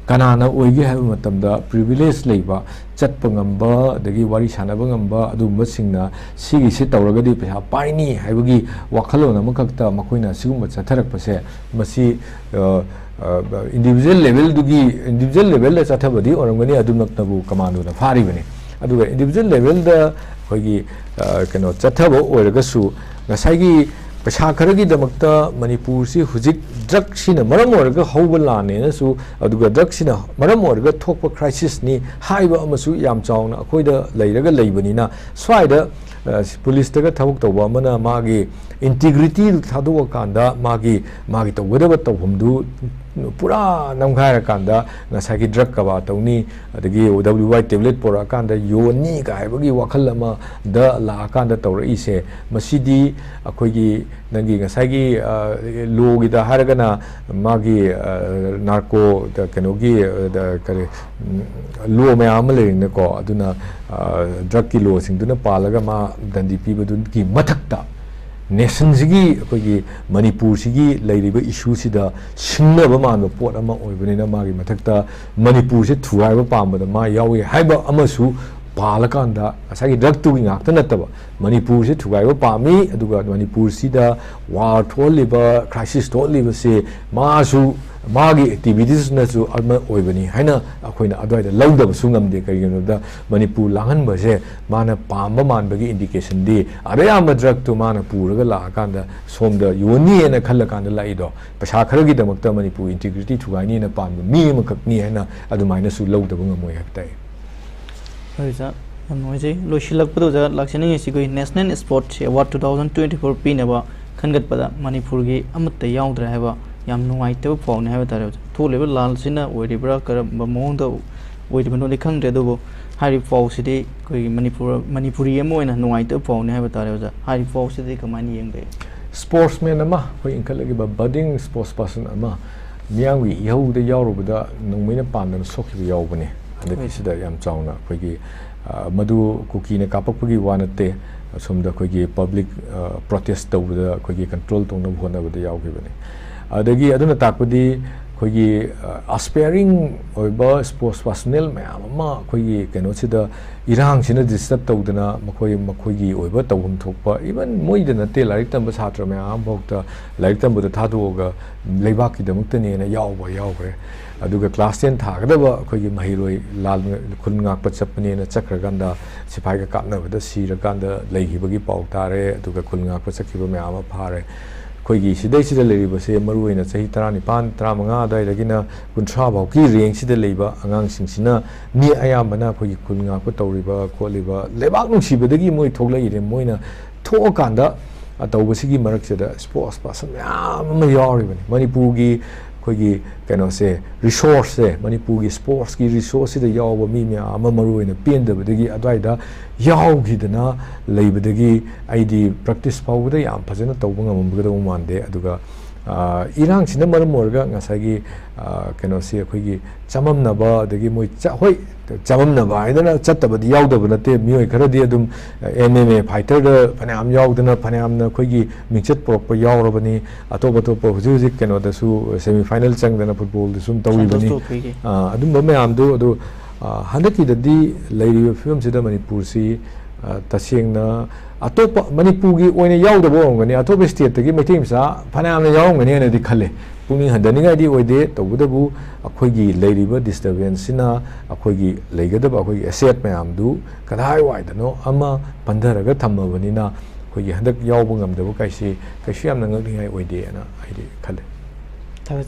ꯀꯅꯥꯅ ꯑꯣꯏꯒꯦ ꯍꯥꯏꯕ ꯃꯇꯝꯗ, privilege ꯂꯩꯕ, ꯆꯠꯄ ꯉꯝꯕ, ꯑꯗꯒꯤ ꯋꯥꯔꯤ ꯁꯥꯟꯅꯕ ꯉꯝꯕ, ꯑꯗꯨꯒꯨꯝꯕꯁꯤꯡꯅ ꯁꯤꯒꯤꯁꯤ ꯇꯧꯔꯒꯗꯤ ꯄꯩꯁꯥ ꯄꯥꯏꯅꯤ ꯍꯥꯏꯕꯒꯤ ꯋꯥꯈꯜꯂꯣꯟ ꯑꯃꯈꯛꯇ ꯃꯈꯣꯏꯅ ꯁꯤꯒꯨꯝꯕ ꯆꯠꯊꯔꯛꯄꯁꯦ, ꯃꯁꯤ, ꯑ, ꯑ, individual level ꯗꯨꯒꯤ, individual level ꯗ ꯆꯠꯊꯕꯗꯤ ꯑꯣꯏꯔꯝꯒꯅꯤ, ꯑꯗꯨꯃꯛꯅꯕꯨ commando ꯅ ꯐꯥꯔꯤꯕꯅꯤ꯫ ꯑꯗꯨꯒ individual levelꯗ ꯑꯩꯈꯣꯏꯒꯤ, ꯑ, ꯀꯩꯅꯣ ꯆꯠꯊꯕ ꯑꯣꯏꯔꯒꯁꯨ, ꯉꯁꯥꯏꯒꯤ ꯄꯩꯁꯥ ꯈꯔꯒꯤꯗꯃꯛꯇ ꯃꯅꯤꯄꯨꯔꯁꯤ ꯍꯧꯖꯤꯛ drugꯁꯤꯅ ꯃꯔꯝ ꯑꯣꯏꯔꯒ ꯍꯧꯕ ꯂꯥꯟꯅꯦꯅꯁꯨ, ꯑꯗꯨꯒ drugꯁꯤꯅ ꯃꯔꯝ ꯑꯣꯏꯔꯒ ꯊꯣꯛꯄ crisisꯅꯤ ꯍꯥꯏꯕ ꯑꯃꯁꯨ ꯌꯥꯝ ꯆꯥꯎꯅ ꯑꯩꯈꯣꯏꯗ ꯂꯩꯔꯒ ꯂꯩꯕꯅꯤꯅ, ꯁ꯭ꯋꯥꯏꯗ, ꯑ, ꯄꯨꯂꯤꯁꯇꯒ ꯊꯕꯛ ꯇꯧꯕ ꯑꯃꯅ ꯃꯥꯒꯤ integrity ꯊꯥꯗꯣꯛꯑꯀꯥꯟꯗ ꯃꯥꯒꯤ, ꯃꯥꯒꯤ ꯇꯧꯒꯗꯕ ꯇꯧꯐꯝꯗꯨ ꯄꯨꯔꯥ ꯅꯝꯈꯥꯏꯔꯀꯥꯟꯗ ꯉꯁꯥꯏꯒꯤ drug ꯀꯕꯥ ꯇꯧꯅꯤ, ꯑꯗꯒꯤ W Y tablet ꯄꯨꯔꯛꯑꯀꯥꯟꯗ ꯌꯣꯟꯅꯤ ꯀꯥꯏꯕꯒꯤ ꯋꯥꯈꯜ ꯑꯃꯗ ꯂꯥꯛꯑꯀꯥꯟꯗ ꯇꯧꯔꯛꯏꯁꯦ, ꯃꯁꯤꯗꯤ ꯑꯩꯈꯣꯏꯒꯤ ꯅꯪꯒꯤ ꯉꯁꯥꯏꯒꯤ, ꯑ, lawꯒꯤꯗ ꯍꯥꯏꯔꯒꯅ ꯃꯥꯒꯤ, ꯑ, narco ꯗ ꯀꯩꯅꯣꯒꯤ, ꯑ, ꯗ ꯀꯔꯤ, ꯎꯝ, law ꯃꯌꯥꯝ ꯑꯃ ꯂꯩꯔꯤꯅꯀꯣ, ꯑꯗꯨꯅ, ꯑ, drugꯀꯤ lawꯁꯤꯡꯗꯨꯅ ꯄꯥꯜꯂꯒ ꯃꯥ ꯗꯟꯗꯤ ꯄꯤꯕꯗꯨꯒꯤ ꯃꯊꯛꯇ nationꯁꯤꯒꯤ, ꯑꯩꯈꯣꯏꯒꯤ ꯃꯅꯤꯄꯨꯔꯁꯤꯒꯤ ꯂꯩꯔꯤꯕ issueꯁꯤꯗ ꯁꯤꯡꯅꯕ ꯃꯥꯟꯕ ꯄꯣꯠ ꯑꯃ ꯑꯣꯏꯕꯅꯤꯅ, ꯃꯥꯒꯤ ꯃꯊꯛꯇ ꯃꯅꯤꯄꯨꯔꯁꯦ ꯊꯨꯒꯥꯏꯕ ꯄꯥꯝꯕꯗ ꯃꯥ ꯌꯥꯎꯏ ꯍꯥꯏꯕ ꯑꯃꯁꯨ ꯄꯥꯜꯂꯀꯥꯟꯗ, ꯉꯁꯥꯏꯒꯤ drugꯇꯨꯒꯤ ꯉꯥꯛꯇ ꯅꯠꯇꯕ, ꯃꯅꯤꯄꯨꯔꯁꯦ ꯊꯨꯒꯥꯏꯕ ꯄꯥꯝꯃꯤ, ꯑꯗꯨꯒ ꯃꯅꯤꯄꯨꯔꯁꯤꯗ war ꯊꯣꯛꯍꯜꯂꯤꯕ, crisis ꯊꯣꯛꯍꯜꯂꯤꯕꯁꯦ ꯃꯥꯁꯨ, ꯃꯥꯒꯤ activitiesꯅꯁꯨ ꯑꯃ ꯑꯣꯏꯕꯅꯤ ꯍꯥꯏꯅ ꯑꯩꯈꯣꯏꯅ ꯑꯗꯨꯋꯥꯏꯗ ꯂꯧꯗꯕꯁꯨ ꯉꯝꯗꯦ꯫ ꯀꯔꯤꯒꯤꯅꯣꯗ, ꯃꯅꯤꯄꯨꯔ ꯂꯥꯡꯍꯟꯕꯁꯦ ꯃꯥꯅ ꯄꯥꯝꯕ ꯃꯥꯟꯕꯒꯤ indicationꯗꯤ, ꯑꯗ ꯑꯌꯥꯝꯕ drugꯇꯨ ꯃꯥꯅ ꯄꯨꯔꯒ ꯂꯥꯛꯑꯀꯥꯟꯗ ꯁꯣꯝꯗ ꯌꯣꯟꯅꯤꯅ ꯈꯜꯂꯀꯥꯟꯗ ꯂꯥꯛꯏꯗꯣ, ꯄꯩꯁꯥ ꯈꯔꯒꯤꯗꯃꯛꯇ ꯃꯅꯤꯄꯨꯔ integrity ꯊꯨꯒꯥꯏꯅꯤꯅ ꯄꯥꯝꯕ ꯃꯤ ꯑꯃꯈꯛꯅꯤ ꯍꯥꯏꯅ ꯑꯗꯨꯃꯥꯏꯅꯁꯨ ꯂꯧꯗꯕ ꯉꯝꯃꯣꯏ ꯍꯥꯏꯕ ꯇꯥꯏ꯫ ꯍꯣꯏ ꯑꯣꯖꯥ, ꯌꯥꯝ ꯅꯨꯡꯉꯥꯏꯖꯩ꯫ ꯂꯣꯏꯁꯤꯜꯂꯛꯄꯗ ꯑꯣꯖꯥ ꯂꯥꯛꯆꯅꯤꯡꯉꯤꯁꯤ ꯑꯩꯈꯣꯏ National Sports Award two thousand twenty four ꯄꯤꯅꯕ ꯈꯟꯒꯠꯄꯗ ꯃꯅꯤꯄꯨꯔꯒꯤ ꯑꯃꯠꯇ ꯌꯥꯎꯗ꯭ꯔꯦ ꯍꯥꯏꯕ ꯌꯥꯝ ꯅꯨꯡꯉꯥꯏꯇꯕ ꯄꯥꯎꯅꯤ ꯍꯥꯏꯕ ꯇꯥꯔꯦ ꯑꯣꯖꯥ꯫ ꯊꯣꯛꯂꯤꯕ ꯂꯥꯜꯁꯤꯅ ꯑꯣꯏꯔꯤꯕ꯭ꯔꯥ, ꯀꯔꯝꯕ ꯃꯑꯣꯡꯗ ꯑꯣꯏꯔꯤꯕꯅꯣꯗꯤ ꯈꯪꯗ꯭ꯔꯦ, ꯑꯗꯨꯕꯨ ꯍꯥꯏꯔꯤꯕ ꯄꯥꯎꯁꯤꯗꯤ ꯑꯩꯈꯣꯏꯒꯤ ꯃꯅꯤꯄꯨꯔ, ꯃꯅꯤꯄꯨꯔꯤ ꯑꯃ ꯑꯣꯏꯅ ꯅꯨꯡꯉꯥꯏꯇꯕ ꯄꯥꯎꯅꯤ ꯍꯥꯏꯕ ꯇꯥꯔꯦ ꯑꯣꯖꯥ꯫ ꯍꯥꯏꯔꯤꯕ ꯄꯥꯎꯁꯤꯗꯤ ꯀꯃꯥꯏꯅ ꯌꯦꯡꯕ ꯌꯥꯏ? Sportsman ꯑꯃ, ꯑꯩꯈꯣꯏ ꯏꯟꯈꯠꯂꯛꯂꯤꯕ budding sports person ꯑꯃ ꯃꯤꯌꯥꯝꯒꯤ ꯏꯍꯧꯗ ꯌꯥꯎꯔꯨꯕꯗ ꯅꯣꯡꯃꯩꯅ ꯄꯥꯟꯗꯅ ꯁꯣꯛꯈꯤꯕ ꯌꯥꯎꯕꯅꯦ꯫ ꯍꯟꯗꯛꯀꯤꯁꯤꯗ ꯌꯥꯝ ꯆꯥꯎꯅ ꯑꯩꯈꯣꯏꯒꯤ, ꯑ, ꯃꯗꯨ ꯀꯨꯀꯤꯅ ꯀꯥꯞꯄꯛꯄꯒꯤ ꯋꯥ ꯅꯠꯇꯦ, ꯑꯁꯣꯝꯗ ꯑꯩꯈꯣꯏꯒꯤ public, ꯑ, protest ꯇꯧꯕꯗ ꯑꯩꯈꯣꯏꯒꯤ control ꯇꯧꯅꯕ ꯍꯣꯠꯅꯕꯗ ꯌꯥꯎꯈꯤꯕꯅꯤ꯫ ꯑꯗꯒꯤ ꯑꯗꯨꯅ ꯇꯥꯛꯄꯗꯤ ꯑꯩꯈꯣꯏꯒꯤ ꯑꯁꯄꯥꯏꯔꯤꯡ ꯑꯣꯏꯕ ꯁ꯭ꯄꯣꯔꯠꯁ ꯄꯥꯔꯁꯅꯦꯜ ꯃꯌꯥꯝ ꯑꯃ ꯑꯩꯈꯣꯏꯒꯤ ꯀꯩꯅꯣꯁꯤꯗ ꯏꯔꯥꯡꯁꯤꯅ ꯗꯤꯁꯇꯔꯕ ꯇꯧꯗꯅ ꯃꯈꯣꯏ ꯃꯈꯣꯏꯒꯤ ꯑꯣꯏꯕ ꯇꯧꯐꯝ ꯊꯣꯛꯄ, ꯏꯚꯟ ꯃꯣꯏꯗ ꯅꯠꯇꯦ, ꯂꯥꯏꯔꯤꯛ ꯇꯝꯕ ꯁꯥꯇ꯭ꯔ ꯃꯌꯥꯝ ꯑꯃꯐꯥꯎꯗ ꯂꯥꯏꯔꯤꯛ ꯇꯝꯕꯗ ꯊꯥꯗꯣꯛꯑꯒ ꯂꯩꯕꯥꯛꯀꯤꯗꯃꯛꯇꯅꯦꯅ ꯌꯥꯎꯕ ꯌꯥꯎꯈ꯭ꯔꯦ꯫ ꯑꯗꯨꯒ ꯀ꯭ꯂꯥꯁ ꯇꯦꯟ ꯊꯥꯒꯗꯕ ꯑꯩꯈꯣꯏꯒꯤ ꯃꯍꯩꯔꯣꯏ, ꯂꯥꯟ ꯈꯨꯟ ꯉꯥꯛꯄ ꯆꯠꯄꯅꯦꯅ ꯆꯠꯈ꯭ꯔꯀꯥꯟꯗ ꯁꯤꯐꯥꯏꯒ ꯀꯥꯞꯅꯕꯗ ꯁꯤꯔꯀꯥꯟꯗ ꯂꯩꯈꯤꯕꯒꯤ ꯄꯥꯎ ꯇꯥꯔꯦ꯫ ꯑꯗꯨꯒ ꯈꯨꯟ ꯉꯥꯛꯄ ꯆꯠꯈꯤꯕ ꯃꯌꯥꯝ ꯑꯃ ꯐꯥꯔꯦ꯫ ꯑꯩꯈꯣꯏꯒꯤ ꯁꯤꯗꯩꯁꯤꯗ ꯂꯩꯔꯤꯕꯁꯦ ꯃꯔꯨꯑꯣꯏꯅ ꯆꯍꯤ ꯇꯔꯥꯅꯤꯄꯥꯟ, ꯇꯔꯥꯃꯉꯥ ꯑꯗꯨꯋꯥꯏꯗꯒꯤꯅ ꯀꯨꯟꯊ꯭ꯔꯥ ꯐꯥꯎꯒꯤ ꯔꯦꯟꯖꯁꯤꯗ ꯂꯩꯕ ꯑꯉꯥꯡꯁꯤꯡꯁꯤꯅ ꯃꯤ ꯑꯌꯥꯝꯕꯅ ꯑꯩꯈꯣꯏꯒꯤ ꯈꯨꯟ ꯉꯥꯛꯄ ꯇꯧꯔꯤꯕ ꯈꯣꯠꯂꯤꯕ ꯂꯩꯕꯥꯛ ꯅꯨꯡꯁꯤꯕꯗꯒꯤ ꯃꯣꯏ ꯊꯣꯛꯂꯛꯏꯅꯦ꯫ ꯃꯣꯏꯅ ꯊꯣꯛꯑꯀꯥꯟꯗ ꯇꯧꯕꯁꯤꯒꯤ ꯃꯔꯛꯁꯤꯗ ꯁ꯭ꯄꯣꯔꯠꯁ ꯄꯥꯔꯁꯟ ꯃꯌꯥꯝ ꯑꯃ ꯌꯥꯎꯔꯤꯕꯅꯤ꯫ ꯃꯅꯤꯄꯨꯔꯒꯤ ꯑꯩꯈꯣꯏꯒꯤ ꯀꯩꯅꯣꯁꯦ, ꯔꯤꯁꯣꯔꯁꯁꯦ, ꯃꯅꯤꯄꯨꯔꯒꯤ ꯁ꯭ꯄꯣꯔꯠꯁꯀꯤ ꯔꯤꯁꯣꯔꯁꯁꯤꯗ ꯌꯥꯎꯕ ꯃꯤ ꯃꯌꯥꯝ ꯑꯃ ꯃꯔꯨꯑꯣꯏꯅ ꯄꯦꯟꯗꯕꯗꯒꯤ ꯑꯗꯨꯋꯥꯏꯗ ꯌꯥꯎꯈꯤꯗꯅ ꯂꯩꯕꯗꯒꯤ ꯑꯩꯗꯤ ꯄ꯭ꯔꯦꯛꯇꯤꯁ ꯐꯥꯎꯕꯗ ꯌꯥꯝ ꯐꯖꯅ ꯇꯧꯕ ꯉꯝꯃꯝꯒꯗꯧꯕ ꯃꯥꯟꯗꯦ꯫ ꯑꯗꯨꯒ, ꯑ, ꯏꯔꯥꯡꯁꯤꯅ ꯃꯔꯝ ꯑꯣꯏꯔꯒ ꯉꯁꯥꯏꯒꯤ, ꯑ, ꯀꯩꯅꯣꯁꯤ ꯑꯩꯈꯣꯏꯒꯤ ꯆꯃꯝꯅꯕ, ꯑꯗꯒꯤ ꯃꯣꯏ ꯆ-, ꯍꯣꯏ, ꯆꯃꯝꯅꯕ ꯍꯥꯏꯗꯅ ꯆꯠꯇꯕꯗꯤ ꯌꯥꯎꯗꯕ ꯅꯠꯇꯦ꯫ ꯃꯤꯑꯣꯏ ꯈꯔꯗꯤ ꯑꯗꯨꯝ ꯑꯦꯝ ꯑꯦꯝ ꯑꯦ ꯐꯥꯏꯇꯔꯗ ꯐꯅꯌꯥꯝ ꯌꯥꯎꯗꯅ, ꯐꯅꯌꯥꯝꯅ ꯑꯩꯈꯣꯏꯒꯤ ꯃꯤꯡꯆꯠ ꯄꯨꯔꯛꯄ ꯌꯥꯎꯔꯕꯅꯤ꯫ ꯑꯇꯣꯞ ꯑꯇꯣꯞꯄ ꯍꯧꯖꯤꯛ ꯍꯧꯖꯤꯛ ꯀꯩꯅꯣꯗꯁꯨ semi final ꯆꯪꯗꯅ ꯐꯨꯠꯕꯣꯜꯗ ꯁꯨꯝ ꯇꯧꯔꯤꯕꯅꯤ꯫ ꯁꯟꯇꯣꯁ ꯇ꯭ꯔꯣꯐꯤꯒꯤ꯫ ꯑ, ꯑꯗꯨꯝꯕ ꯃꯌꯥꯝꯗꯨ ꯑꯗꯨ, ꯑ, ꯍꯟꯗꯛꯀꯤꯗꯗꯤ ꯂꯩꯔꯤꯕ ꯐꯤꯕꯝꯁꯤꯗ ꯃꯅꯤꯄꯨꯔꯁꯤ, ꯑ, ꯇꯁꯦꯡꯅ ꯑꯇꯣꯞꯄ ꯃꯅꯤꯄꯨꯔꯒꯤ ꯑꯣꯏꯅ ꯌꯥꯎꯗꯕ ꯑꯣꯏꯔꯝꯒꯅꯤ, ꯑꯇꯣꯞꯄ ꯁ꯭ꯇꯦꯠꯇꯒꯤ ꯃꯩꯇꯩ ꯃꯆꯥ ꯐꯅꯌꯥꯝꯅ ꯌꯥꯎꯔꯝꯒꯅꯤ ꯍꯥꯏꯅꯗꯤ ꯈꯜꯂꯦ꯫ ꯄꯨꯛꯅꯤꯡ ꯍꯟꯊꯅꯤꯡꯉꯥꯏꯗꯤ ꯑꯣꯏꯗꯦ, ꯇꯧꯕꯇꯕꯨ ꯑꯩꯈꯣꯏꯒꯤ ꯂꯩꯔꯤꯕ ꯗꯤꯁꯇꯔꯕꯦꯟꯁꯁꯤꯅ ꯑꯩꯈꯣꯏꯒꯤ ꯂꯩꯒꯗꯕ ꯑꯩꯈꯣꯏꯒꯤ ꯑꯦꯁꯦꯠ ꯃꯌꯥꯝꯗꯨ ꯀꯗꯥꯏꯋꯥꯏꯗꯅꯣ ꯑꯃ ꯄꯟꯊꯔꯒ ꯊꯝꯃꯕꯅꯤꯅ ꯑꯩꯈꯣꯏꯒꯤ ꯍꯟꯗꯛ ꯌꯥꯎꯕ ꯉꯝꯗꯕ ꯀꯥꯏꯁꯤ ꯀꯩꯁꯨ ꯌꯥꯝꯅ ꯉꯛꯅꯤꯡꯉꯥꯏ ꯑꯣꯏꯗꯦꯅ ꯑꯩꯗꯤ ꯈꯜꯂꯦ꯫